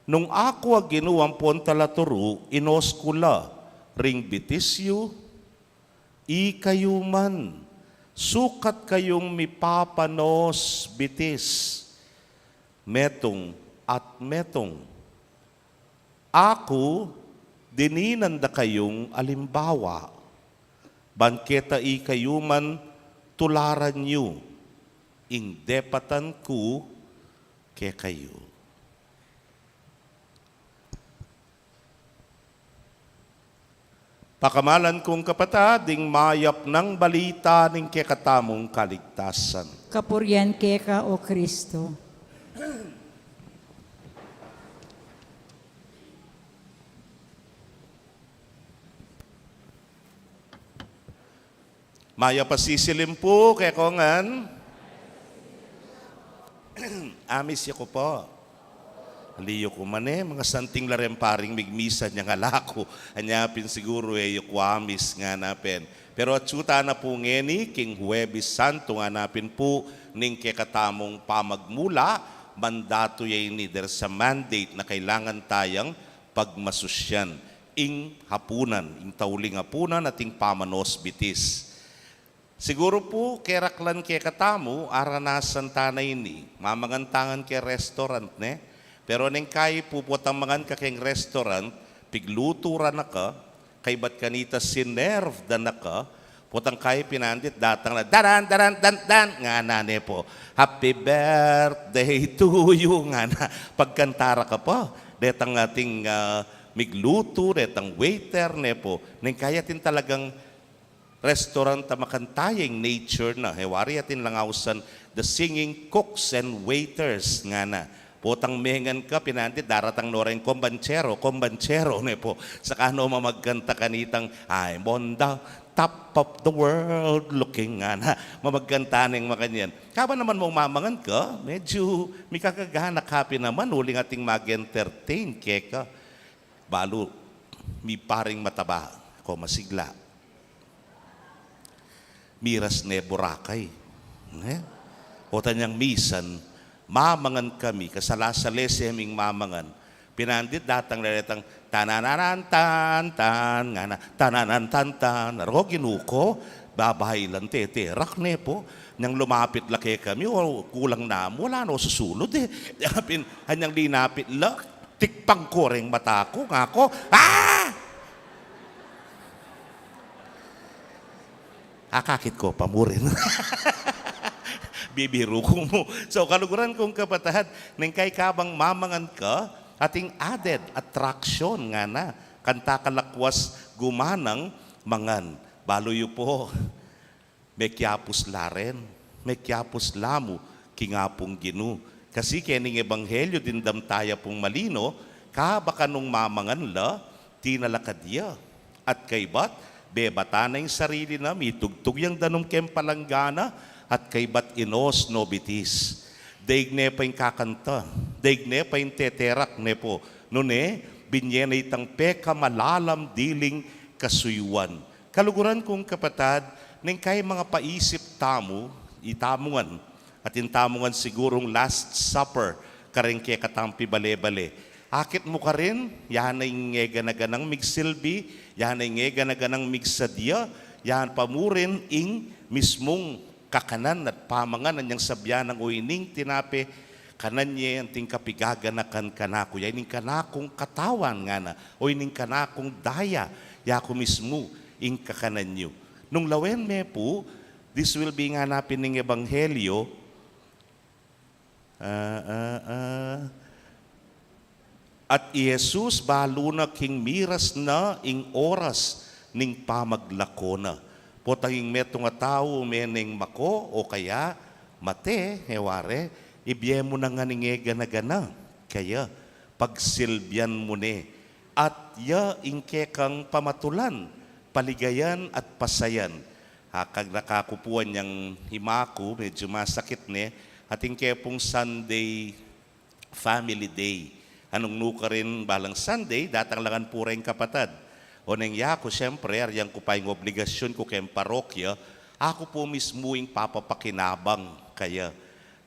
Nung aku a Ginu ampon talaturu, inos ku la ring bitis yu. Ikayu man, sukat kayung mipapanos bitis, metung at metung. Aku, dininan da kayung alimbawa, ban keta ikayu man tularan yu ing depatan ku kekayu." Pakamalan kung kapatad, ing mayap nang balita ning kekatamung kaligtasan. Kapurian keka, O Kristo. Mayap a sisilim pu kekongan. Amis ya ku pu. Liyu ku man e, manga santing la ren paring migmisa nyang ala ku. Anya pin siguru e yu ku amis ngana pin. Pero atsu tana pu ngeni king Huwebes Santo ngana pin pu ning kekatamung pamagmula, mandatu ya ini, there's a mandate na kailangan tayang pagmasusyan ing hapunan, ing tauling hapunan at ing pamanosbitis. Siguru pu, keraklan kekatamu, aranasan tana ini, mamangan ta ngan keng restaurant, ne? Pero neng kayi pu, potang mangan ka keng restaurant, piglutu ra na ka, kaybat kanita sinerve da na ka, potang kayi pinandit, datang la, daran, daran, dan, dan, ngana ne pu, "Happy birthday to you," ngana. Pagkanta ra ka pa, detang ating, ah, miglutu, detang waiter, ne pu. Neng kayi atin talagang restaurant a makanta ya ing nature na. E wari atin lang ausan, the singing cooks and waiters, ngana. Potang mengan ka, pinandit, daratang no reng kombanchero, kombanchero, ne pu. Saka no mamagkanta kanitang, "I'm on the top of the world looking," ngana. Mamagkanta neng makanyan. Kaba naman mung mamangan ka, medyu mikakagana ka pin naman, uling atin mag-entertain keka. Balu, mi paring mataba, ko masigla. Miras ne Boracay. Ne? O tanyang misan, mamangan kami, kasalasalese ming mamangan. Pinandit, datang la detang, "Tanananan, tan, tan," ngana, "Tananan, tan, tan." Aro, Ginu ku, babai lang teterak ne pu. Nyang lumapit la kekami, o kulang na mu, ala no susulud e. Pin, anyang linapit la, tikpang ku reng mata ku, ngaku, "Ah!" Akakit ku, pamurin. Bibiru ku mu. So, kaluguran kung kapatad, neng kayi kabang mamangan ka, ating added attraction ngana, kanta ka lakwas gumanang mangan. Balu yu pu, mekiapus la ren, mekiapus la mu king Apung Ginu. Kasi kening ebanghelyo dimdam taya pung malino, kaba kanung mamangan la, tinalakad ya. At kaybat, bebatan na ing sarili na, mitugtug yang danum keng palanggana, at kaybat inos no bitis. Daig ne pa ing kakanta, daig ne pa ing teterak ne pu, nune, binye na itang pekamalalam diling kasuyuan. Kaluguran kung kapatad, neng kayi mangapaisip tamu, itamu ngan, atin tamu ngan sigurung Last Supper, kareng kekatang pibale-bale. Akit mu karin, ya na ing egana-ganang migsilbi, ya na ing egana-ganang migsadya, ya pa mu rin ing mismung kakanan at pamangan, anyang sabyan nang, "O ining tinape, kanan ye anting kapigaganakan kanaku, ya ining kanakung katawan," ngana, "o ining kanakung daya, yaku mismu ing kakanan yu." Nung lawen me pu, this will be ngana pin ning ebanghelyo, ah, ah, ah. At i Jesus balu na king miras na ing oras ning pamaglako na. Potang ing metung a tau meneng mako o kaya mate, e ware, ibie mu na ngan ing egana-gana kaya, pagsilbian mu ne. At ya ing kekang pamatulan, paligayan at pasayan. Akakit ku pu anyang ima ku, medyu masakit ne, atin ke pung Sunday family day. Anung nukarin balang Sunday, datang la ngan pu reng kapatad. Oneng yaku, siyempre, aryan ku pa ing obligasyun ku keng parokya, aku pu mismu ing papapakinabang kaya.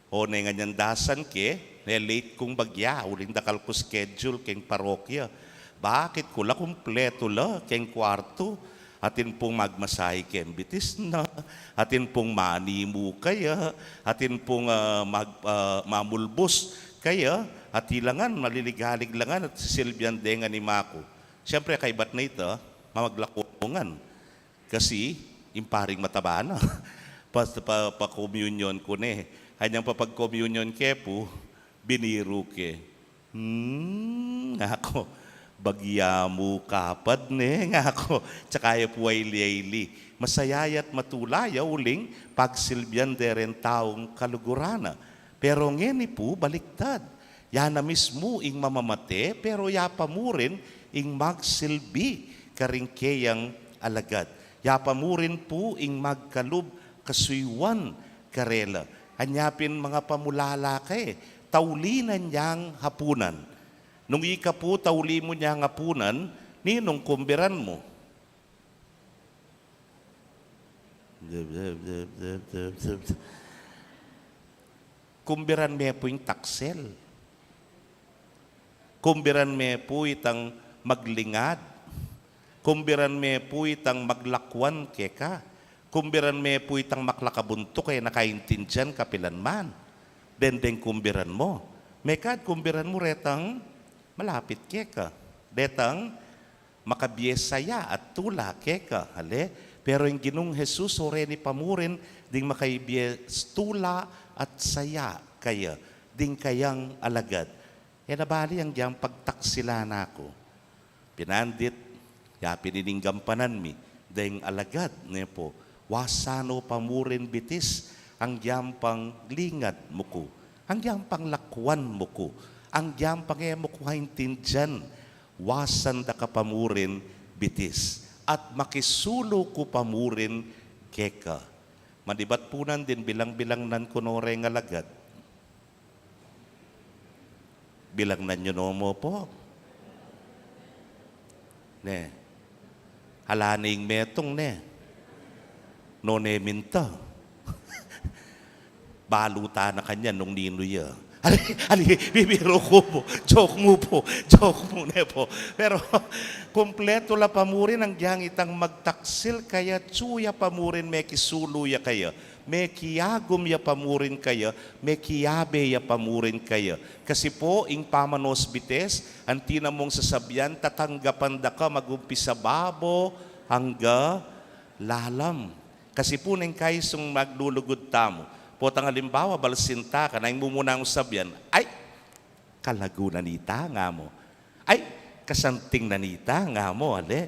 Oneng anyang dasan ke, e late kung bagya, uling dakal ku schedule keng parokya. Bakit ku la kumpletu la keng kwartu? Atin pung magmasahe keng bitis na, atin pung manimu kaya, atin pung, ah, mag-, ah, mamulbus kaya, at ilangan, maliligalig langan, at sisilbian de ngan ima ku. Siyempre, kaybat na ita, mamaglako ngan. Kasi, ing paring mataba na. Pa, pa, pa-communion ku ne. Anyang papag-communion ke pu, biniru ke. Hmm, ngaku, bagya mu kapad ne, ngaku, tsaka ya pu aili-aili. Masaya ya't matula ya uling pagsilbian de reng taung kaluguran na. Pero ngeni pu, baliktad. Ya na mismu ing mamamate, pero ya pa mu rin ing magsilbi karing keyang alagad. Ya pa mu rin pu ing magkalub kasuyuan karela. Anya pin mangapamulala ka e, tauli na niyang apunan. Nung ika pu tauli mu niyang apunan, ninung kumbiran mu? Kumbiran me pu ing taksil. Kumbiran me pu itang maglingad. Kumbiran me pu itang maglakwan keka. Kumbiran me pu itang maklakabuntuk e na kaintindian kapilan man. Dendeng kumbiran mu. Mekad kumbiran mu retang malapit keka. Detang makabie saya at tula keka, ale? Pero ing Ginung Jesus, o reni pa mu rin ding makabie tula at saya kaya, ding kayang alagad. E na bali anggiyang pagtaksilan na ku. Pinandit, ya pin ining gampanan mi, deng alagad, ne pu. Wasan no pa mu rin bitis, anggiyang panglingad mu ku, anggiyang panglakwan mu ku, anggiyang pange mu ku aintindian, wasan da ka pa mu rin bitis, at makisulu ku pa mu rin keka. Manibat pu nandin bilang-bilangnan ku no reng alagad. Bilangnan yu no mu pu. Ne. Ala ne ing metung ne. Nune minta. Balu ta na kanyan nung ninu ya. Ali, ali, bibiru ku pu. Joke mu pu. Joke mu ne pu. Pero, kumpletu la pa mu rin anggiyang itang magtaksil kaya, atsu ya pa mu rin mekisulu ya kaya. Mekiagum ya pa mu rin kaya, mekiabe ya pa mu rin kaya. Kasi pu, ing pamanos bitis, anti na mung sasabian, tatanggapan da ka magumpisa babo angga lalam. Kasi pu, neng kaisung maglulugud tamu, potang alimbawa, balsinta ka, na ing mumuna mung sabian, "Ay, kalagu na nita," nga mu. "Ay, kasanting na nita," nga mu, ale.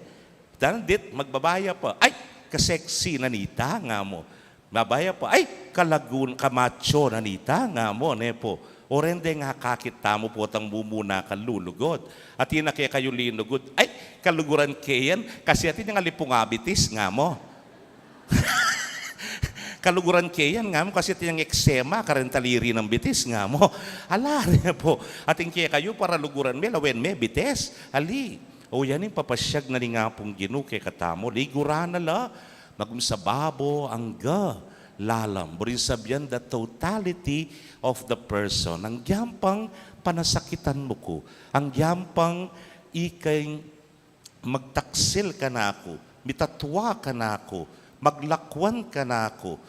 Dandit, magbabaya pa, "Ay, kasexy na nita," nga mu. Mabaya pa, "Ay, kalagu, kamacho na nita," nga mu, ne pu. O reng deng akakit tamu potang mumuna kang lulugud. Atin na kekayu linugud, "Ay, kaluguran ke yan, kasi atin yang alipung abitis," nga mu. "Kaluguran ke yan," nga mu, "kasi atin yang eksema, kareng taliri nang bitis," nga mu. Ala, ne pu. Atin kekayu, paraluguran me, lawen me bitis. Ali. O yan ing papasyag na ning Apung Ginu kekatamu, liguran na la magumpisa babo angga lalam. Buring sabian, the totality of the person. Anggiyang pang panasakitan mu ku, anggiyang pang ikang magtaksil kanaku, mitatua kanaku, maglakwan kanaku,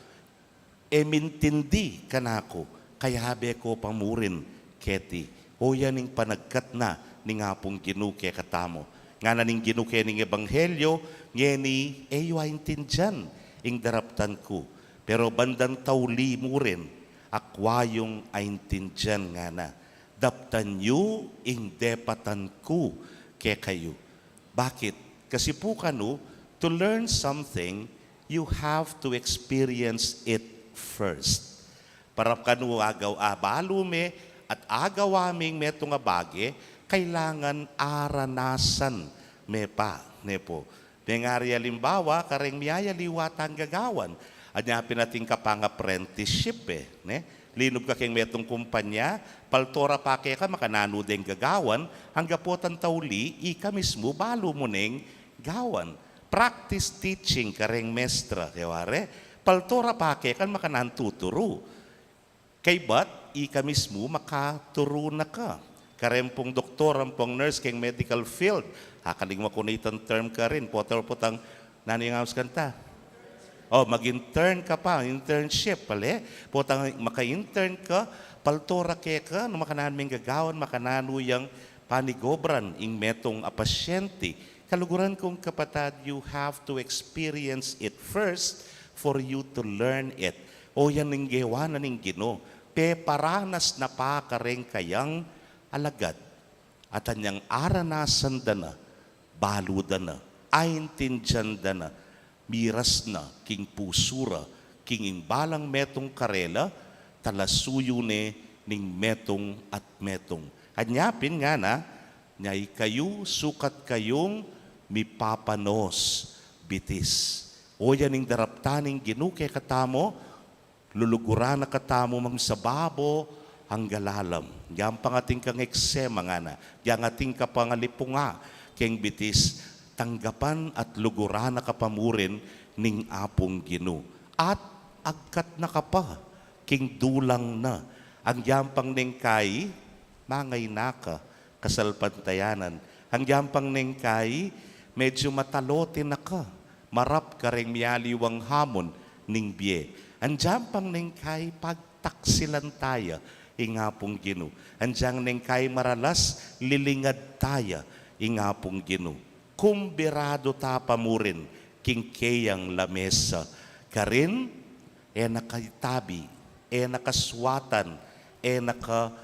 e mintindi kanaku, kayabe ku pa mu rin keti. O yan ing panagkat na ning Apung Ginu kekatamu. Ngana ning Ginu kening ebanghelyo, ngeni e yu aintindian ing daraptan ku. Pero bandang tauli mu rin, akua yung aintindian, ngana. Daptan yu ing depatan ku kekayu. Bakit? Kasi pu kanu, to learn something, you have to experience it first. Para kanu agaw-, abalu me at agawa meng metung a bage, kailangan aranasan me pa, ne pu. Mengari alimbawa, kareng miyayaliwa tang gagawan. Anya pin atin kapang apprenticeship e, ne? Linub ka keng metung kumpanya, palto ra pa keka makananu deng gagawan, angga potang tauli, ika mismu balu mu neng gawan. Practice teaching kareng mestra, kewari, palto ra pa keka makananu tuturu. Kaybat, ika mismu makaturu na ka. Kareng pung doktor ampong nurse keng medical field, akaligwa ku na itang term karin, potang, potang, nanu ing aus kanta? O, mag-intern ka pa, internship, ale? Potang maka-intern ka, palto ra keka, nung makananu meng gagawan, makananu yang panigobran ing metung a pasyente. Kaluguran kung kapatad, you have to experience it first for you to learn it. O yan ing gewa na ning Ginu, peparanas na pa kareng kayang alagad. At anyang aranasan da na, balu da na, aintindian da na, miras na king pusu ra, king ing balang metung karela, talasuyu ne ning metung at metung. Anya pin ngana, nya ikayu, sukat kayung mipapanos bitis. O yan ing daraptan ning Ginu kekatamu, luluguran na katamu magsababo angga lalam. Yang pangating kang eksema ngana, yang ating kapangalipunga keng bitis, tanggapan at luguran na ka pa murin ning Apung Ginu. At agkat na ka pa king dulang na. Anggyang pang neng kai, mangay na ka, kasalpantayanan. Anggyang pang neng kai, medyu matalote na ka, marap kareng mialiwang hamon ning bie. Anggyang pang neng kai, pagtaksilan taya ing Apung Ginu. Anggyang neng kai maralas, lilingad taya ing Apung Ginu. Kumbiradu ta pa murin king keyang lamesa. Karin, e na ka itabi, e na ka suatan, e na ka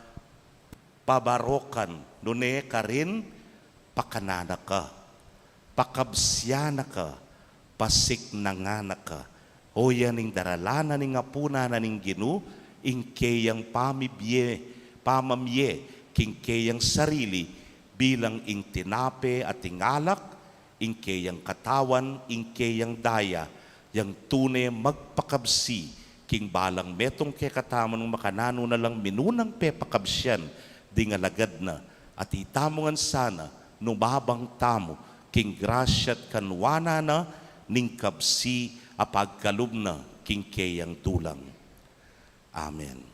pabarokan, nune karin, pakanan na ka, pakabsian na ka, pasiknangan na ka. O yan ing daralan na ning apunan na ning Ginu, ing keyang pamibie, pamamie, king keyang sarili, bilang ing tinape at ing alak, ing keyang katawan, ing keyang daya, yang tune magpakabsi king balang metung kekatamu nung makananu na lang minunang pepakabsian ding alagad na, at itamu ngan sana numabang tamu king grasya't kanwanan na ning kabsi a pagkalub na king keyang dulang. Amen.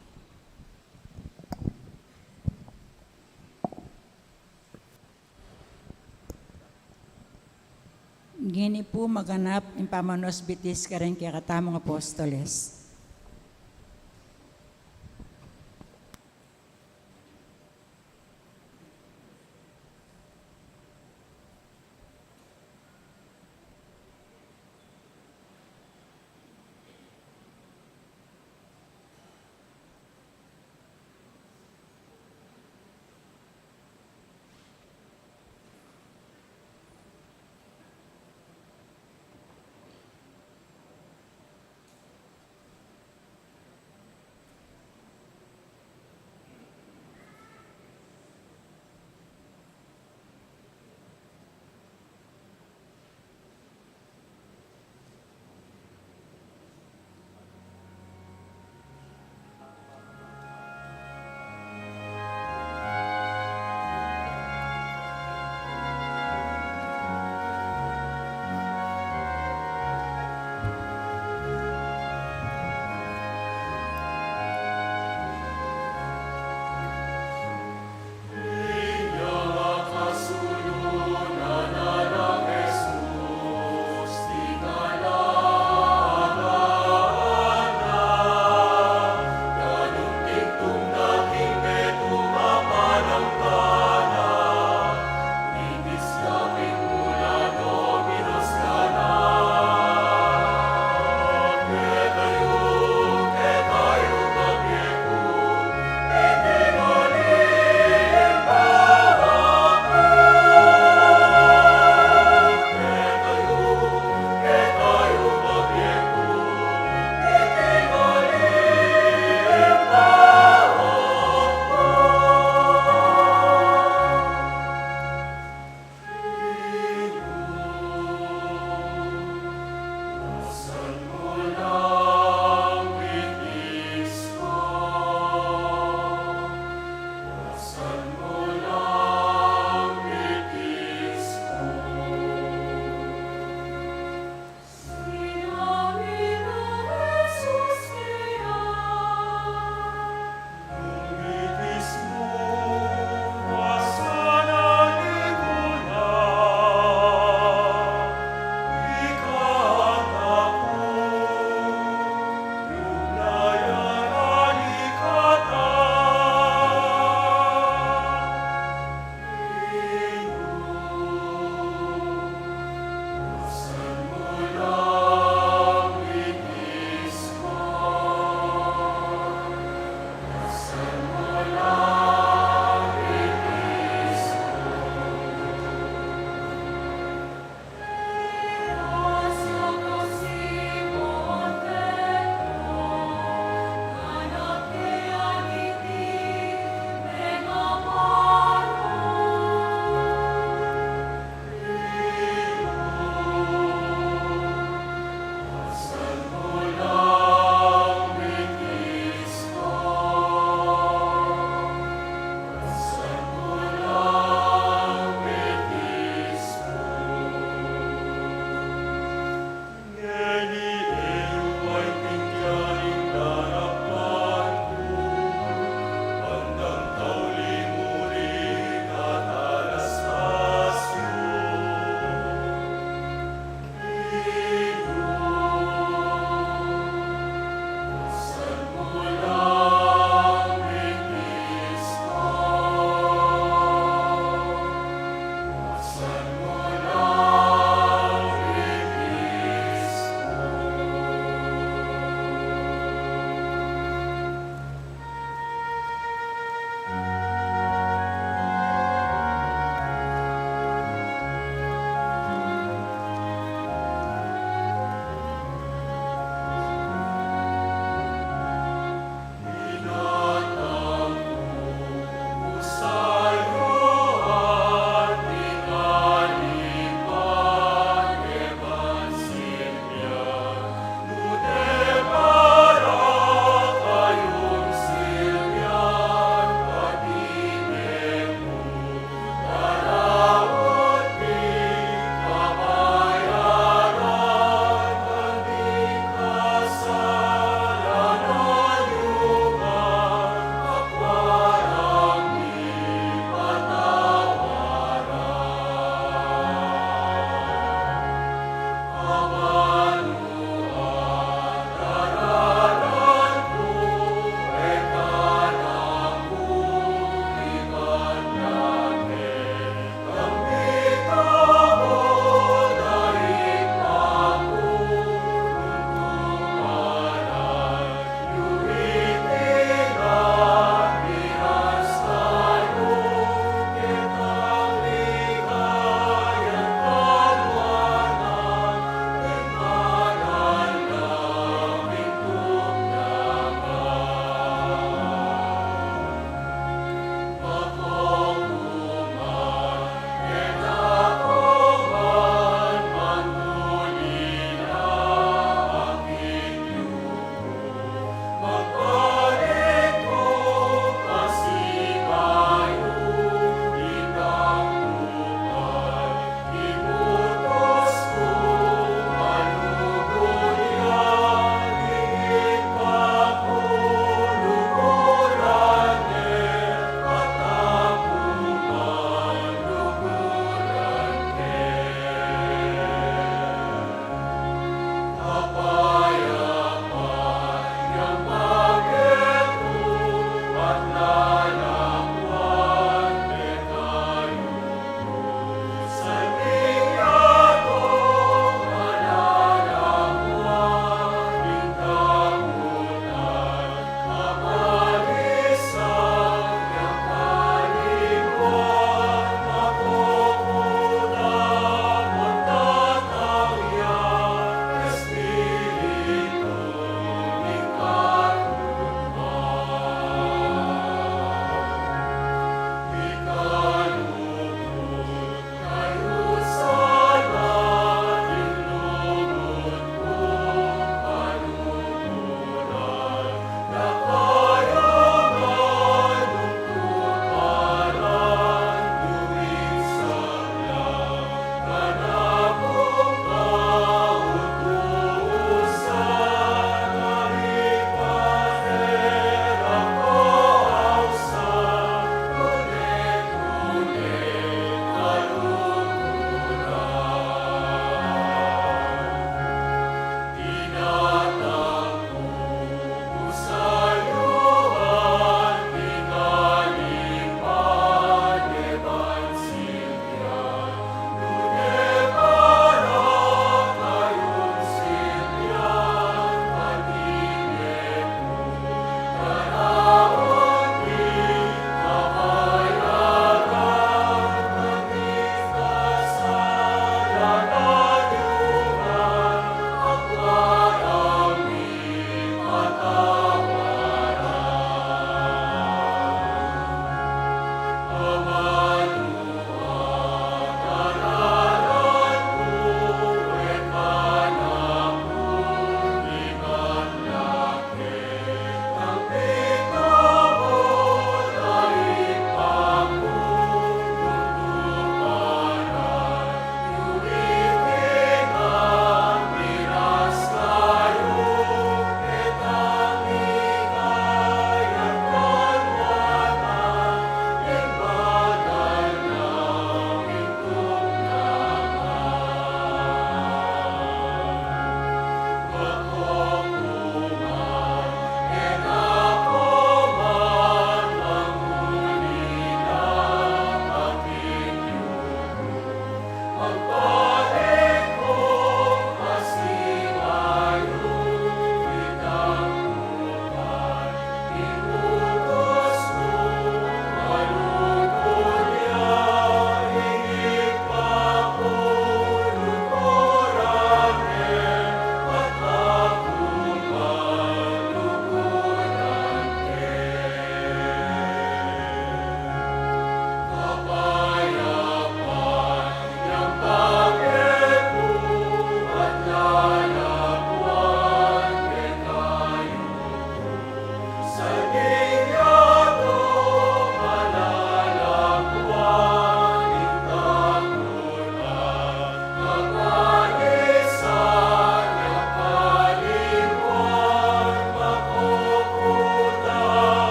Ngeni pu maganap ing pamanuas bitis kareng kekatamung apostoles.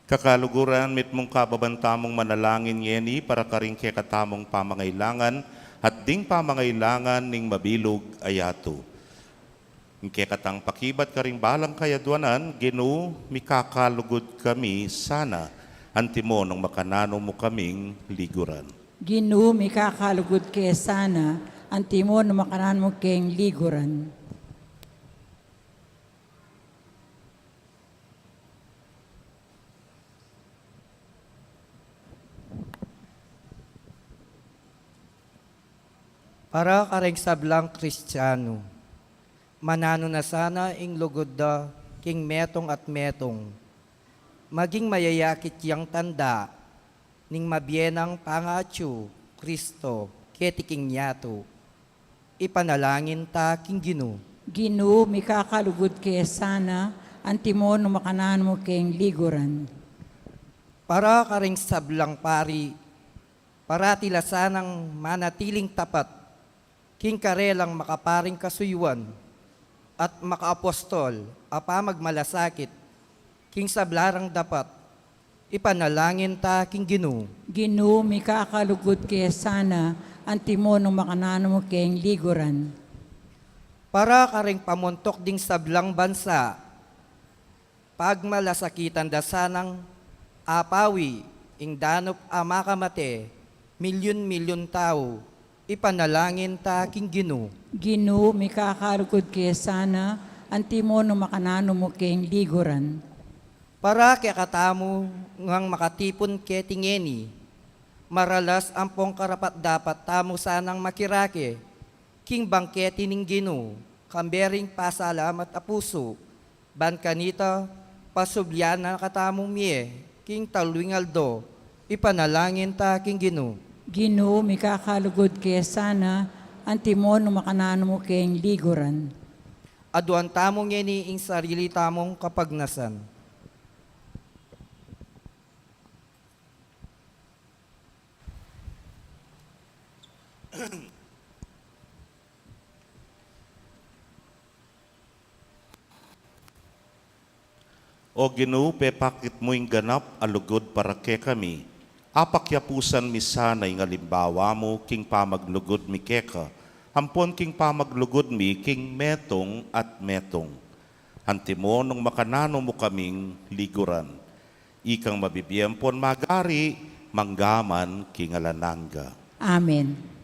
Kakaluguran, mitmung kababan tamung manalangin ngeni para karing kekatamung pamangailangan at ding pamangailangan ning mabilug a yatu. Ing kekatang pakibat karing balang kayadwanan, Ginu, mikakalugud kami sana, antimo nung makananu mu kaming liguran. Ginu, mikakalugud ke sana, antimo nung makananu mu keng liguran. Para karing sablang Kristiano, mananu na sana ing lugud da king metung at metung. Maging mayayakit yang tanda ning mabie nang pangatyu, Kristo, keti king yatu. Ipanalangin ta king Ginu. Ginu, mikakalugud ke sana, antimo nung makananu mu keng liguran. Para karing sablang pari, parati la sanang manatiling tapat king karelang makaparing kasuyuan at makaapostol a pamagmalasakit king sabla rang dapat. Ipanalangin ta king Ginu. Ginu, mikakalugud ke sana, antimo nung makananu mu keng liguran. Para karing pamuntuk ding sablang bansa, pagmalasakitan da sanang apawi ing danup a makamate, milyun-milyun tau, ipanalangin ta king Ginu. Ginu, mikakalugud ke sana, antimo nung makananu mu keng liguran. Para kekatamu ngang makatipun keti ngeni, maralas ampong karapat-dapat tamu sanang makirake king bangketi ning Ginu, kambe ring pasalamat a pusu, ban kanita, pasublian na katamu mie king talwing aldo, ipanalangin ta king Ginu. Ginu, mikakalugud ke sana, antimo nung makananu mu keng liguran. Aduan tamu ngeni ing sarili tamung kapagnasan. O Ginu, pepakit mu ing ganap a lugud para kekami. Apakiapusan mi sana ing alimbawa mu king pamaglugud mi keka, ampon king pamaglugud mi king metung at metung. Antimo nung makananu mu kaming liguran. Ikang mabibie ampon magari, mangga man king alang angga. Amen.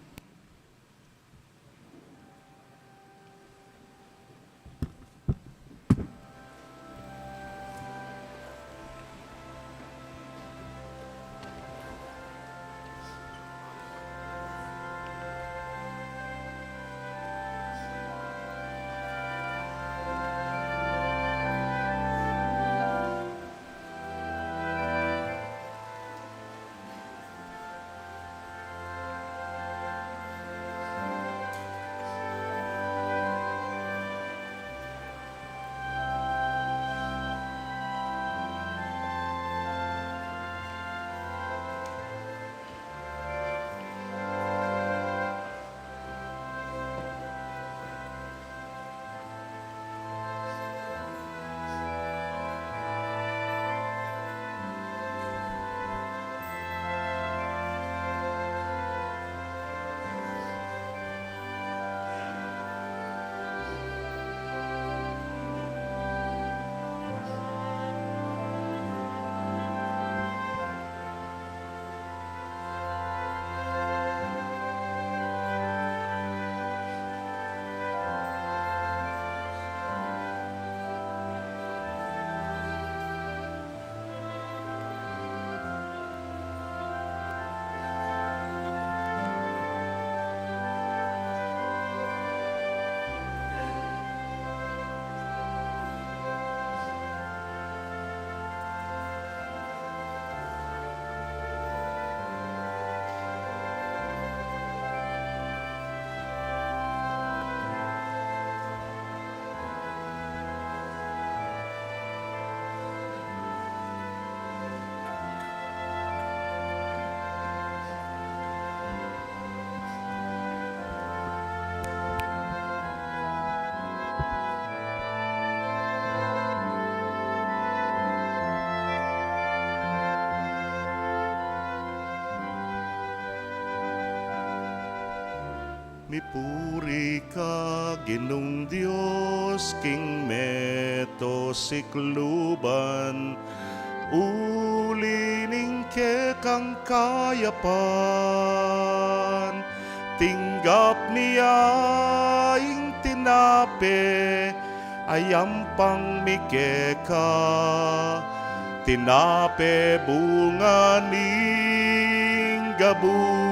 Mipuri ka, Ginung Dios, king meto sikluban, uli ning kekang kayapan. Tinggap mi ya ing tinape, a yampang mi keka, tinape bunga ning gabun.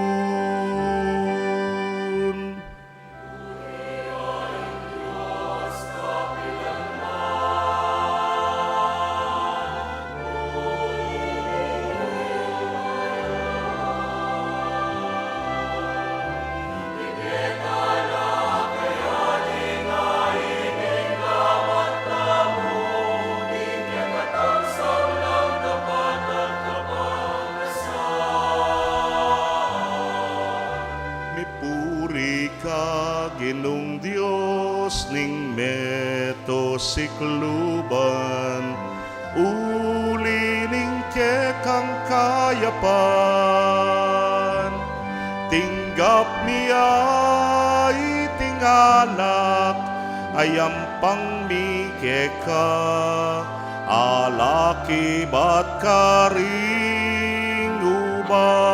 Mipuri ka, Ginung Dios ning meto sikluban, uli ning kekang kayapan. Tinggap mi ya iting alak, a yampang mi keka, alak ibat karing ubas.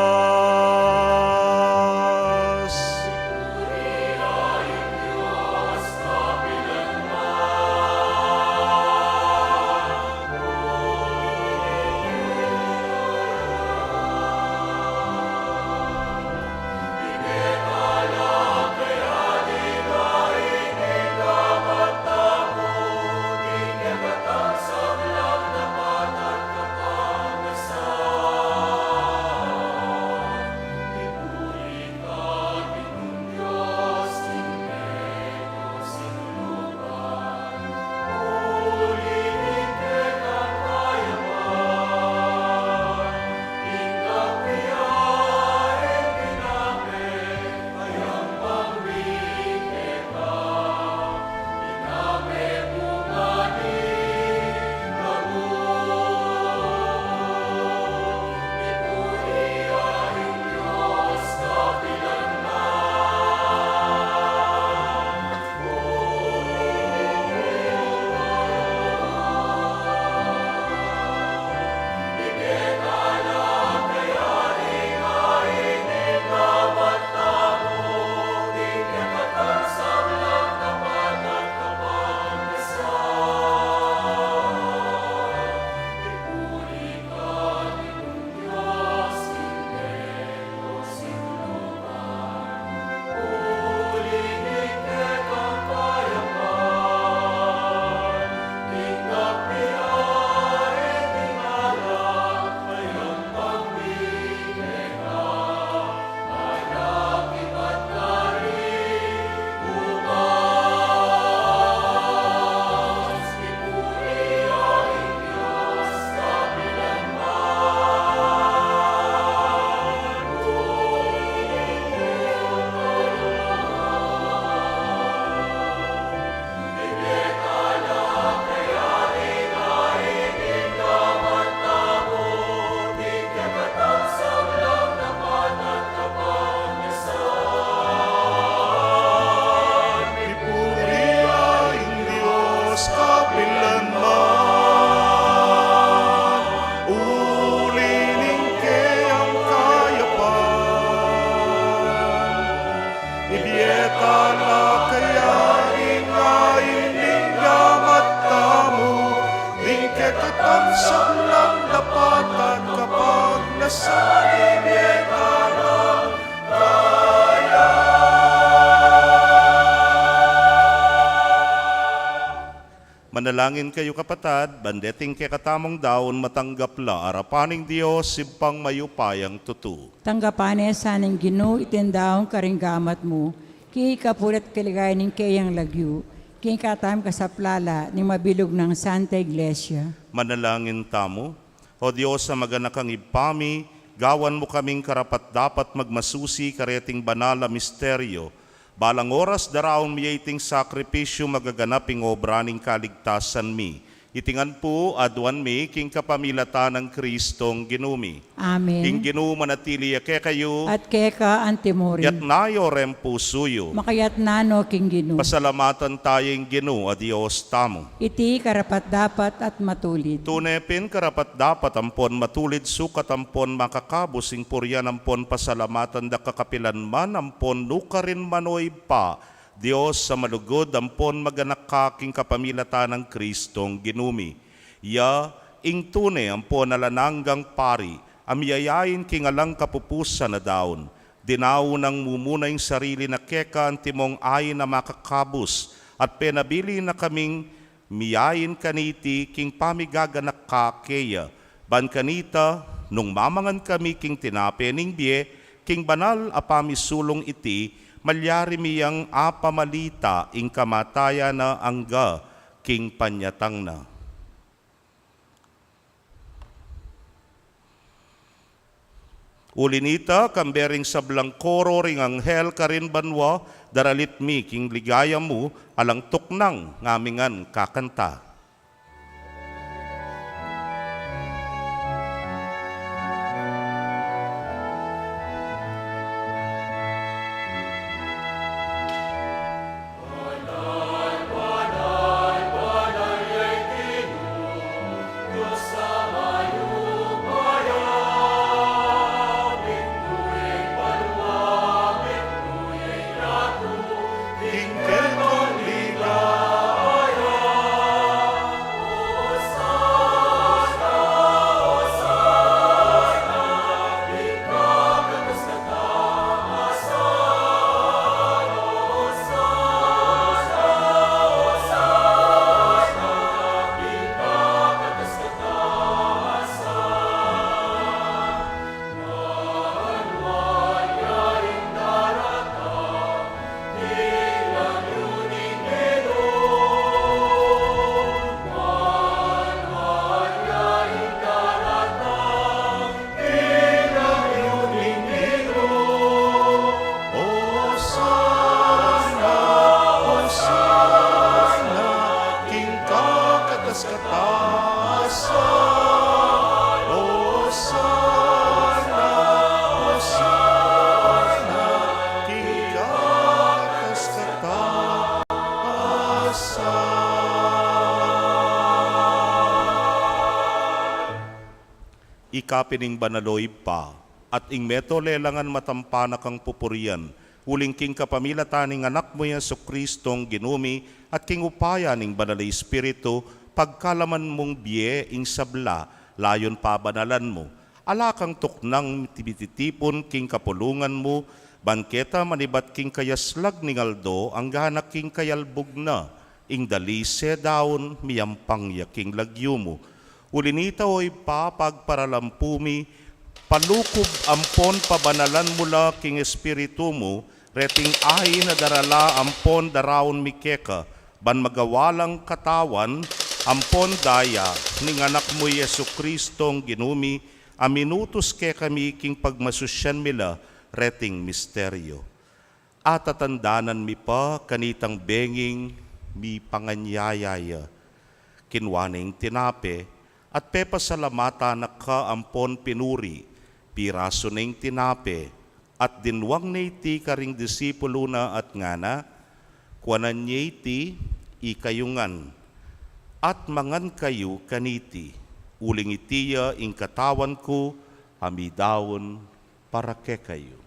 Mipuri ya ing Dios kapilanman, uli ning keyang kayapan. Ibie tala kaya ing ain ning gamat tamu, ding kekatang sablang dapat at kapagnasan. Ibie tala kaya. Manalangin kayu, kapatad, ban deting kekatamung daun matanggap la arapan ning Dios, Ibpang mayupayang tutu. Tanggapan na sa ning Ginu iting daun karing gamat mu, king ikapuri at kaligayan ning keyang lagyu, king katamung kasaplalan ning mabilug nang Santa Iglesia. Manalangin tamu. O Dios a maganakang Ibpa mi, gawan mu kaming karapat-dapat magmasusi kareting banal a misteryo. Balang oras daraun mi iting sakripisyu, magaganap ing obra ning kaligtasan mi. Iti ngan pu aduan mi king kapamilatan nang Kristong Ginu mi. Amen. Ing Ginu manatili ya kekayu. At keka antimurin. Iyatas yu reng pusu yu. Makayatas no king Ginu. Pasalamatan taya ing Ginu a Dios tamu. Iti karapat-dapat at matulid. Tune pin karapat-dapat ampon matulid sukat ampon makakabus ing purian ampon pasalamatan da kakapilan man ampon nukarin man, o Ibpa, Dios a malugud, ampon maganaka king kapamilatan nang Kristong Ginu mi. Iya ing tune ampon alang anggang pari a miyayain king alang kapupusan a daun. Dinaun nang mumuna ing sarili na keka antimong ain a makakabus, at penabilin na kaming miyain kaniti king pamigaganaka keya. Ban kanita, nung mamangan kami king tinape ning bie king banal a pamisulung iti, malyari mi yang apamalita ing kamatayan na angga king panyatang na. Uli nita, kambe ring sablang koro ring anghel karin banua, daralit mi king ligaya mu, alang tuknang ngamingan kakanta. Osana, Osana, king kakatas-katasan. Osana, Osana, king kakatas-katasan. Ika pin ing banal, o Ibpa, at ing meto lelangan matampa na kang pupurian, uling king kapamilatan ning Anak mu, i Jesucristong Ginu mi, at king upaya ning Banal a Espiritu, pagkalaman mung bie ing sabla, layun pabanalan mu. Ala kang tuknang mititipun king kapulungan mu, ban keta manibat king kayaslag ning aldo, anggana king kayalbug na, ing dalise daun, miyampang ya king lagyu mu. Uli nita, o Ibpa, pagparalampu mi, palukub ampon pabanalan mu la king Espiritu mu, reting ain a darala ampon daraun mi keka, ban magawa lang katawan ampon daya ning Anak mu, i Jesucristong Ginu mi, a minutus kekami king pagmasusyan mi la reting misteryo. Atatandanan mi pa kanitang benging mipanganyaya ya. Kinua ne ing tinape, at pepasalamatan na ka ampon pinuri, pirasu ne ing tinape, at dinwang ne iti karing disipulu na at ngana, kuanan ye iti ikayu ngan, at mangan kayu kaniti, uling iti ya ing katawan ku a midaun para kekayu.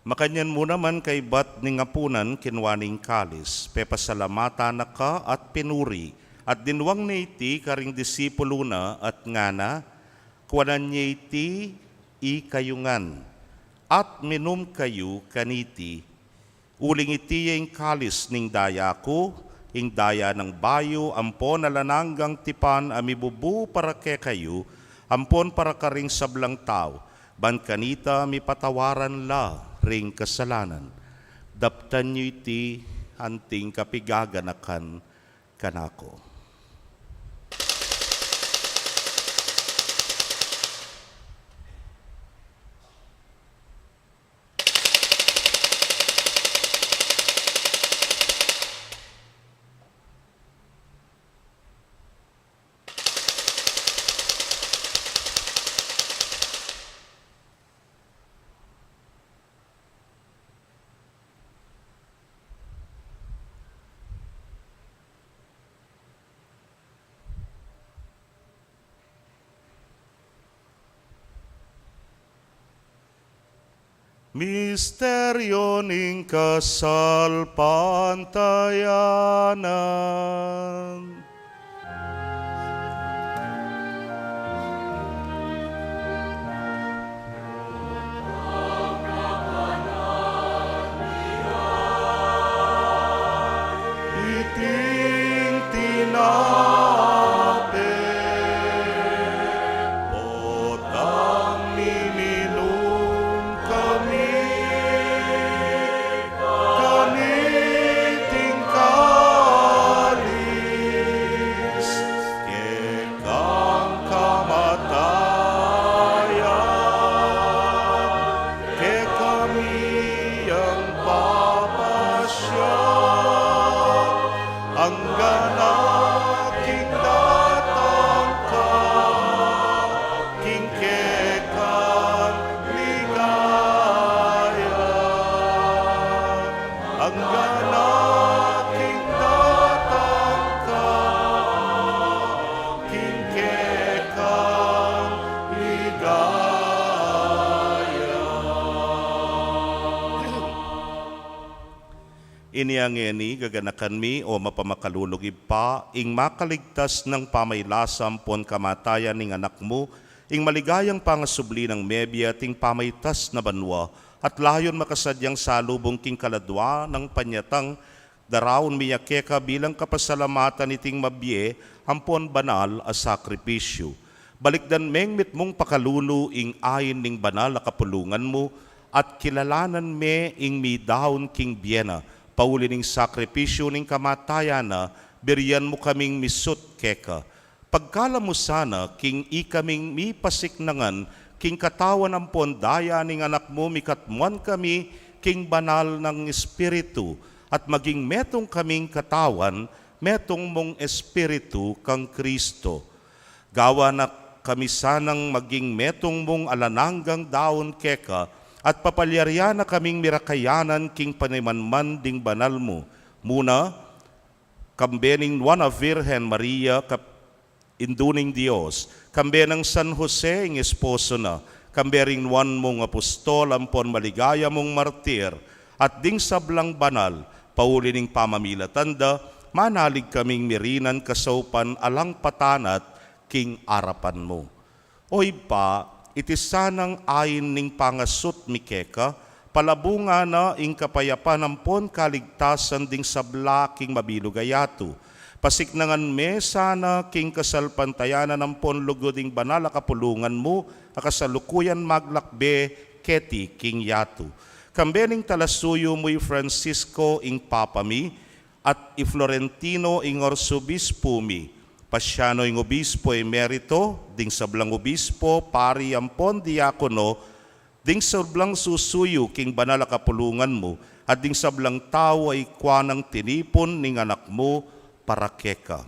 Makanyan mu naman kaibat ning apunan, kinua ne ing kalis, pepasalamatan na ka at pinuri, at dinwang ne iti karing disipulu na at ngana, kuanan ye iti ikayu ngan, at minum kayu kaniti, Uling iti ya ing kalis ning daya ku, ing daya nang bayu ampon alang anggang tipan a mibubu para kekayu ampon para karing sablang tau, ban kanita mipatawaran la ring kasalanan. Daptan yu iti anting kapigaganakan kanaku. Misteryo ning kasalpantayanan. Iting tinape, potang miminum kami, kaniting kalis, kekang kamatayan, kekami yang papasya, anggang king datang ka, king kekang ligaya. Anggang king datang ka, king kekang ligaya. Inya ngeni, gaganakan mi, o mapamakalulung Ibpa, ing makaligtas nang pamailasa ampon kamatayan ning Anak mu, ing maligayang pangasubli nang mebie at ing pamaitas na banua, at layun makasadyang salubung king kaladua nang panyatang, daraun mi ya keka bilang kapasalamatan iting mabie ampon banal a sakripisyu. Balikdan meng mitmung pakalulu ing ain ning banal a kapulungan mu, at kilalanan me ing midaun king bie na, pauli ning sakripisyu ning kamatayan na, birian mu kaming misut keka. Pagkalub mu sana king ikaming mipasiknangan king katawan ampon daya ning Anak mu, mikatmuan kami king banal nang Espiritu, at maging metung kaming katawan, metung mung Espiritu kang Kristo. Gawan na kami sanang maging metung mung alang anggang daun keka, at papalyarian na kaming mirakayanan king panimanman ding banal mu. Muna, kambe ning Nuan a Virgen Maria, kap-, Indu ning Dios, kambe nang San Jose, ing esposo na, kambe ring nuan mung apostol ampon maligaya mung martir, at ding sablang banal, pauli ning pamamilatan da, manalig kaming mirinan kasaupan alang patanat king arapan mu. O Ibpa, iti sanang ain ning pangasut mi keka, palabungan na ing kapayapan ampon kaligtasan ding sabla king mabilug a yatu. Pasiknangan me sana king kasalpantayanan ampon lugud ing banal a kapulungan mu, a kasalukuyan maglakbe keti king yatu. Kambe ning talasuyu mu i Francisco ing Papa mi, at i Florentino ing Arsobispo mi, Pasiano ing Obispo Emerito, ding sablang obispo, pari ampon diakono, ding sablang susuyu king banal a kapulungan mu, at ding sablang tau a ikwa nang tinipun ning Anak mu para keka.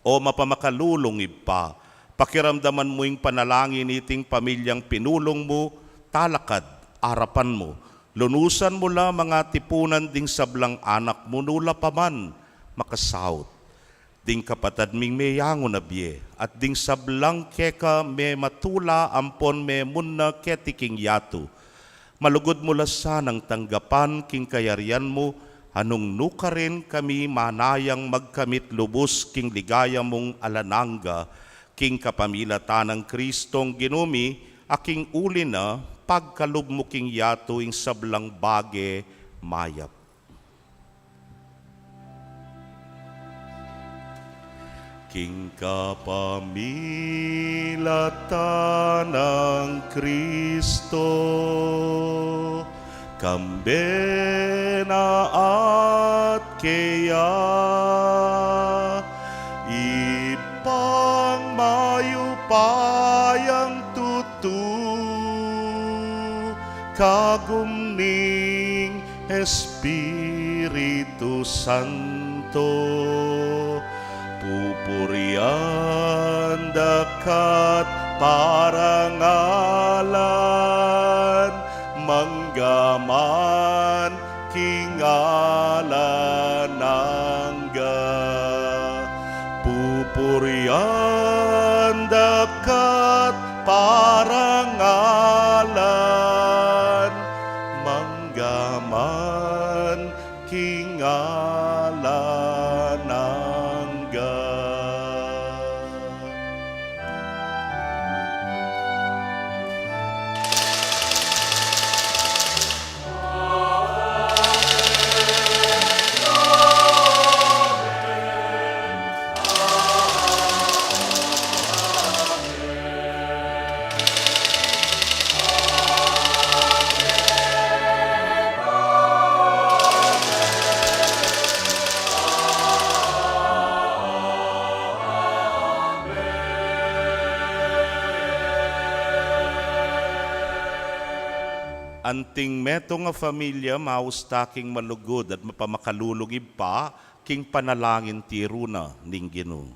O mapamakalulung Ibpa, pakiramdaman mu ing panalangin iting pamilyang pinulung mu, talakad arapan mu. Lunusan mu la mangatipunan ding sablang anak mu nula pa man makasaut. Ding kapatad ming meyangu na bie, at ding sablang keka mematula ampon memunna keti king yatu. Malugud mu la sanang tanggapan king kayarian mu, a nung nukarin kami manayang magkamit lubus king ligaya mung alang angga, king kapamilatan nang Kristong Ginu mi, a king uli na, pagkalub mu king yatu ing sablang bage mayap. King kapamilatan nang Kristo, kambe na at keya, Ibpang mayupayang tutu, kagum ning Espiritu Santo, pupurian da ka't parangalan, mangga man king alang angga. Pupurian da ka't parangalan, mangga man king alang angga. Anting metung a familia, maus ta king malugud at mapamakalulung Ibpa, king panalangin tiru na ning Ginu.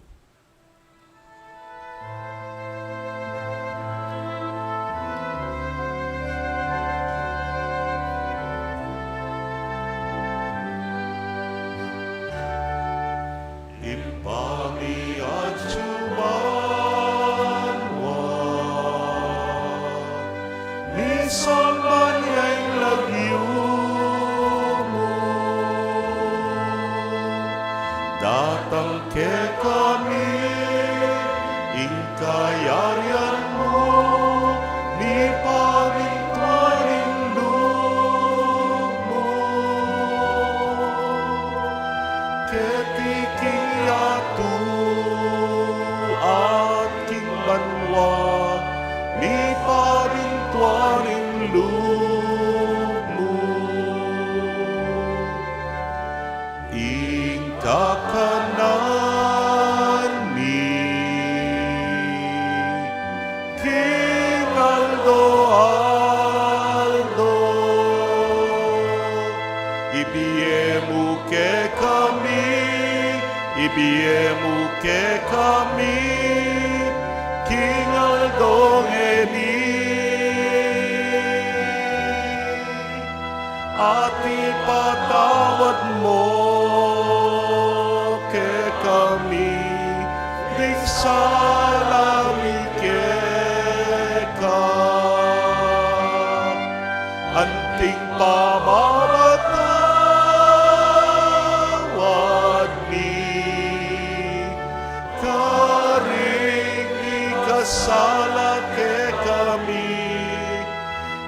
Ibpa mi atsu banua, misamban ya ing lagyu mu, datang kekami ing kayarian mu, mipamintuan ing lub mu keti king yatu at king banua, mipamintuan ing lub mu. Ing kakanan mi king aldo-aldo, ibie mu kekami, ibie mu kekami king aldo ngeni. At ipatawad mu kekami ding sala mi keka, anting pamamatawad mi karing mikasala kekami.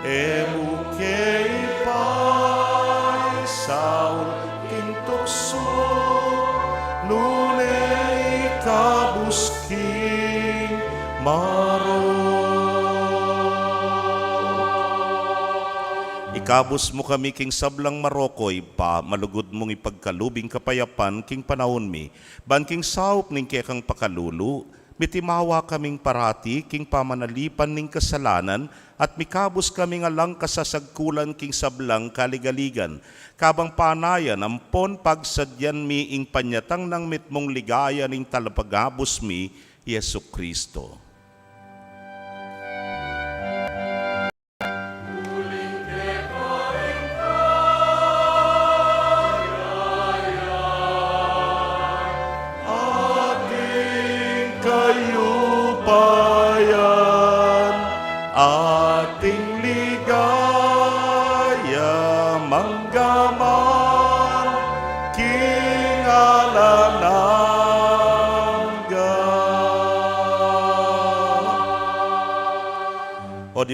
E mu ke ipaisaul king tuksu, nune ikabus king marok. Ikabus mu kami king sablang marok, O Ibpa, malugud mung ipagkalub ing kapayapan king panaun mi, ban king saup ning kekang pakalulu, mitimawa kaming parati king pamanalipan ning kasalanan, at mikabus kaming alang kasasagkulan king sablang kaligaligan, kabang panayan ampon pagsadyan mi ing panyatang nang mitmung ligaya ning Talapagkabus mi, Jesucristo. Ating kayupayan, ating ligaya, mangga man king alang angga.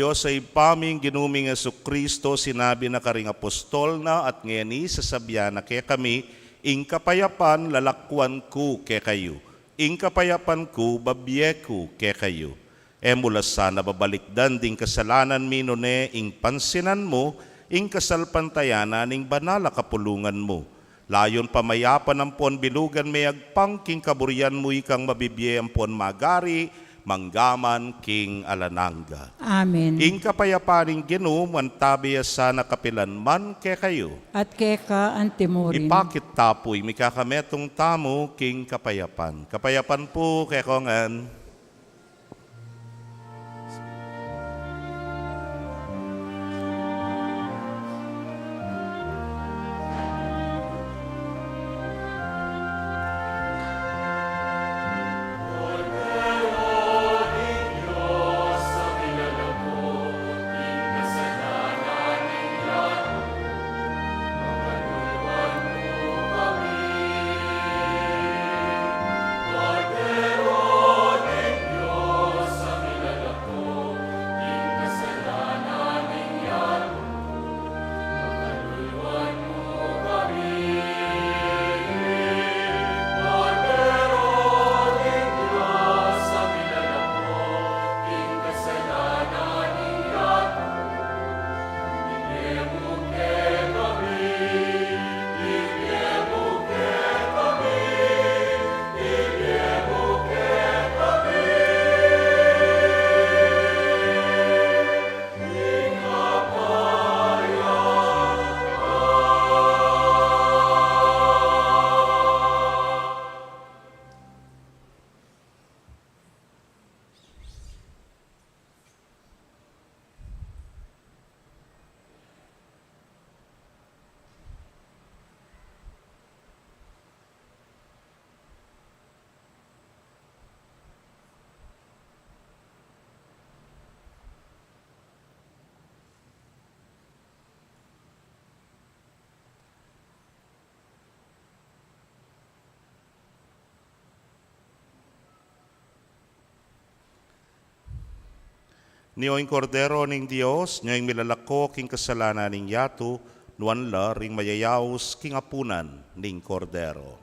Sa Ibpa ming Ginu ming Jesucristo, sinabi na karing apostol na, at ngeni sasabian na kekami, ing kapayapan lalakwan ku kekayu, ing kapayapan ku babie ku kekayu. E mu la sana babalikdan ding kasalanan mi, nune ing pansinan mu ing kasalpantayanan ning banal a kapulungan mu. Layun pamayapan ampon bilugan me agpang king kaburian mu, ikang mabibie ampon magari, mangga man king alang angga. Amen. Ing kapayapan ning Ginu mantabi ya sana kapilan man kekayu. At keka antimurin. Ipakit ta pu ing mikakametung tamu king kapayapan. Kapayapan pu kekongan. Nyo ing Kordero ning Dios, nyo ing milalako king kasalanan ning yatu, nuan la ring mayayaus king apunan ning Kordero.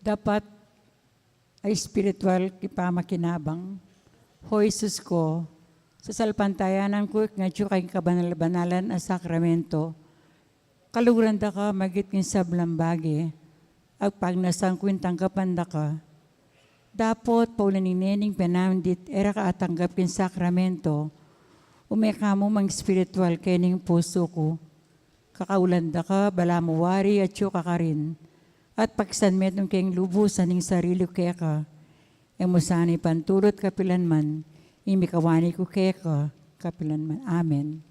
Dapat a espiritual kipamakinabang. O Jesus ku, sasalpantayanan ku ing atyu king kabanal-banalan a sakramento. Kaluguran da ka magit king sablang bage, agpagnasan ku ing tanggapan da ka. Dapot pauli ning ngening penandit e ra ka atanggap king sakramento, ume ka mu mang espiritual kening pusu ku. Kakaulan da ka, balamu wari atyu ka karin, at pakisan metung keng lubus ing sarili ku keka. E mu sana ipantulut kapilan man, ing mikawani ku keka kapilan man. Amen.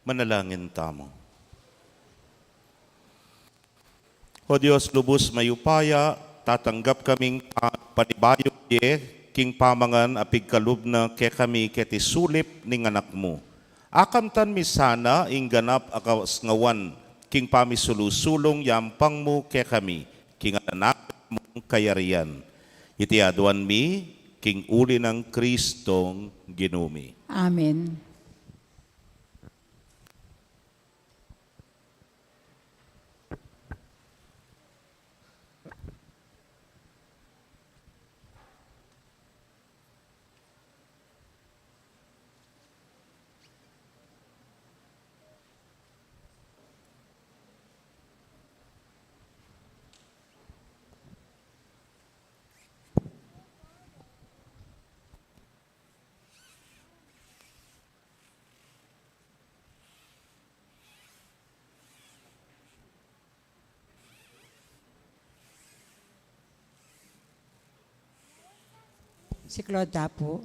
Manalangin tamu. O Dios, lubus mayupaya, tatanggap kaming pa-, panibayu ye king pamangan a pigkalub na kekami keti sulip ning Anak mu. Akamtan mi sana ing ganap a kasngawan king pamisulu-sulung yampang mu kekami, king anak mung kayarian. Iti aduan mi king uli nang Kristong Ginu mi. Amen. Siklaud ta pu.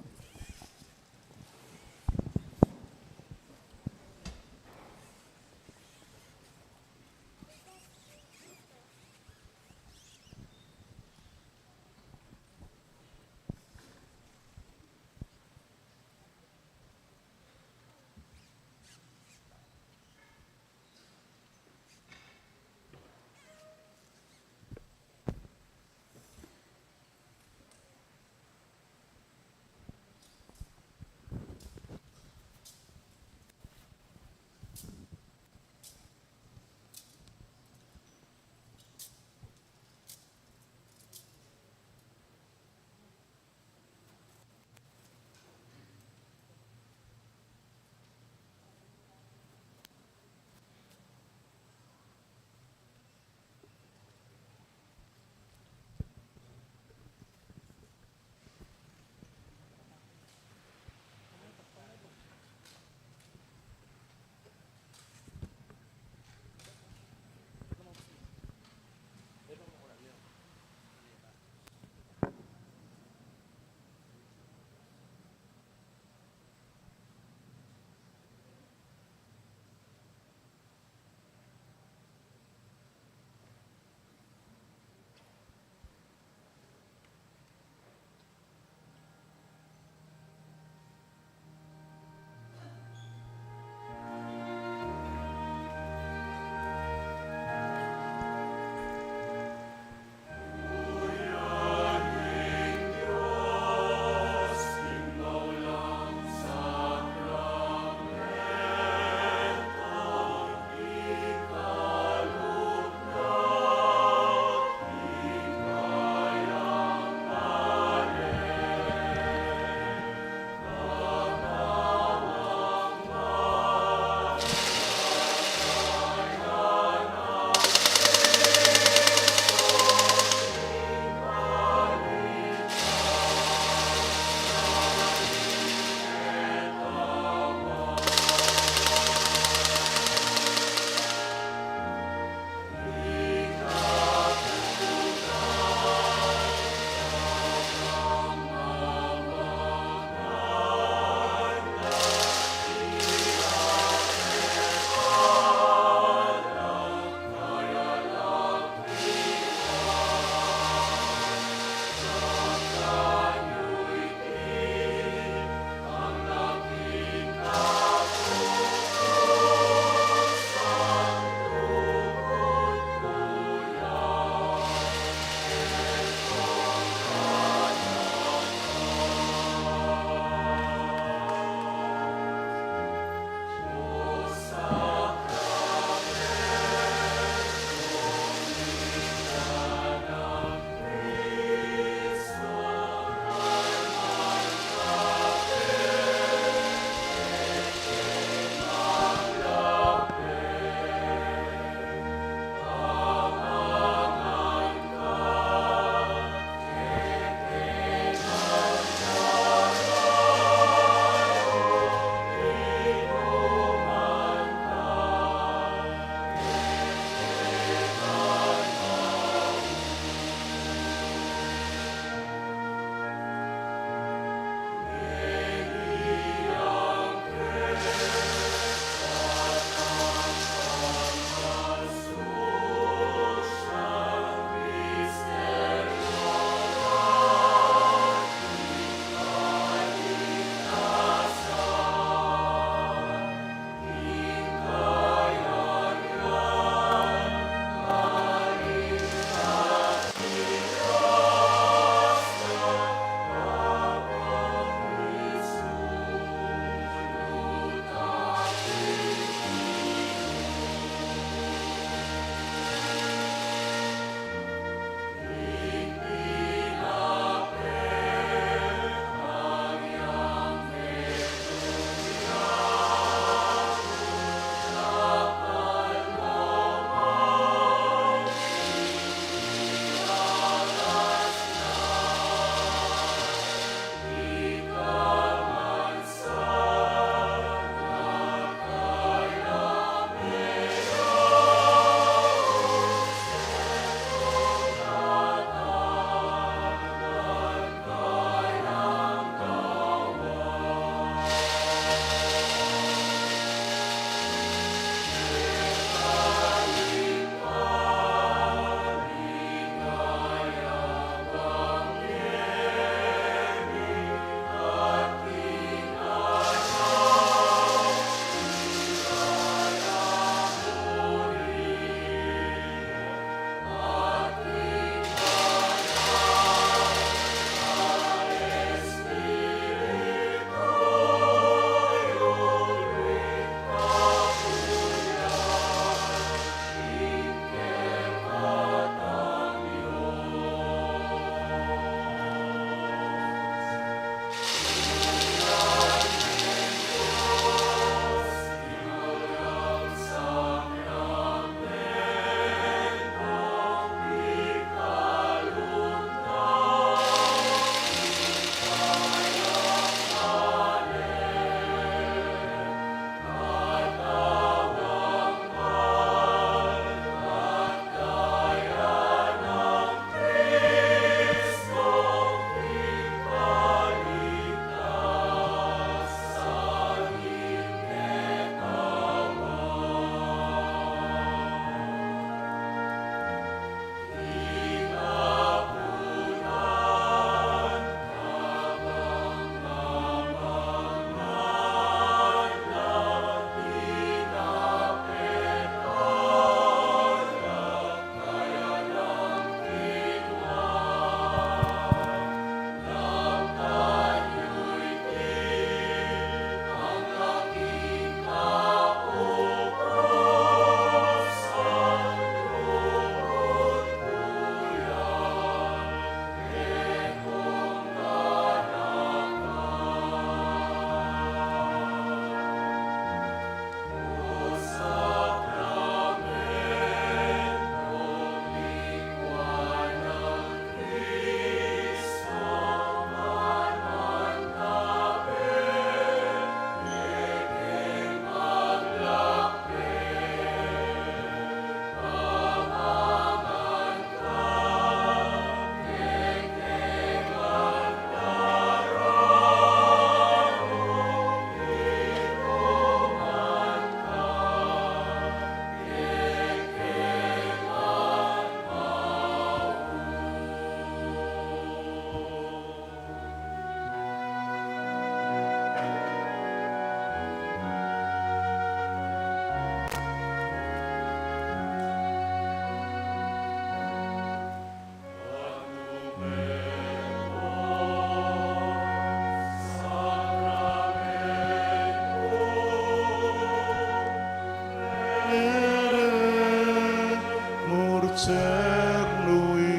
Cernui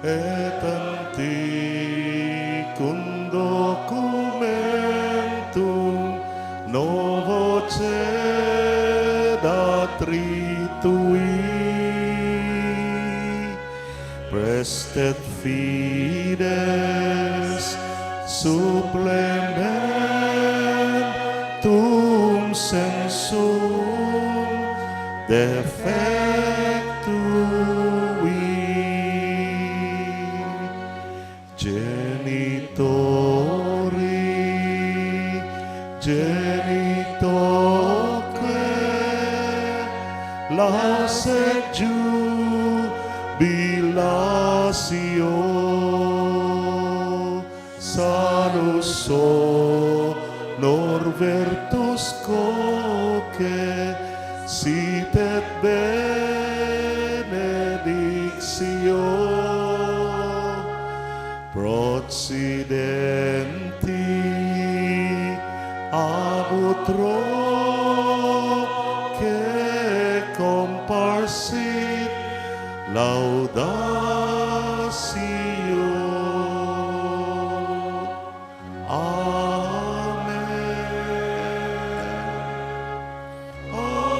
et antiquum documentum novo cedat ritui, praestet fides supplementum sensum defectui. Genitori, genitoque, laus et jubilatio, sanus honor virtus quoque, sit et benedictio, procidenti ab utroque comparsit laudatio. Amen. Amen.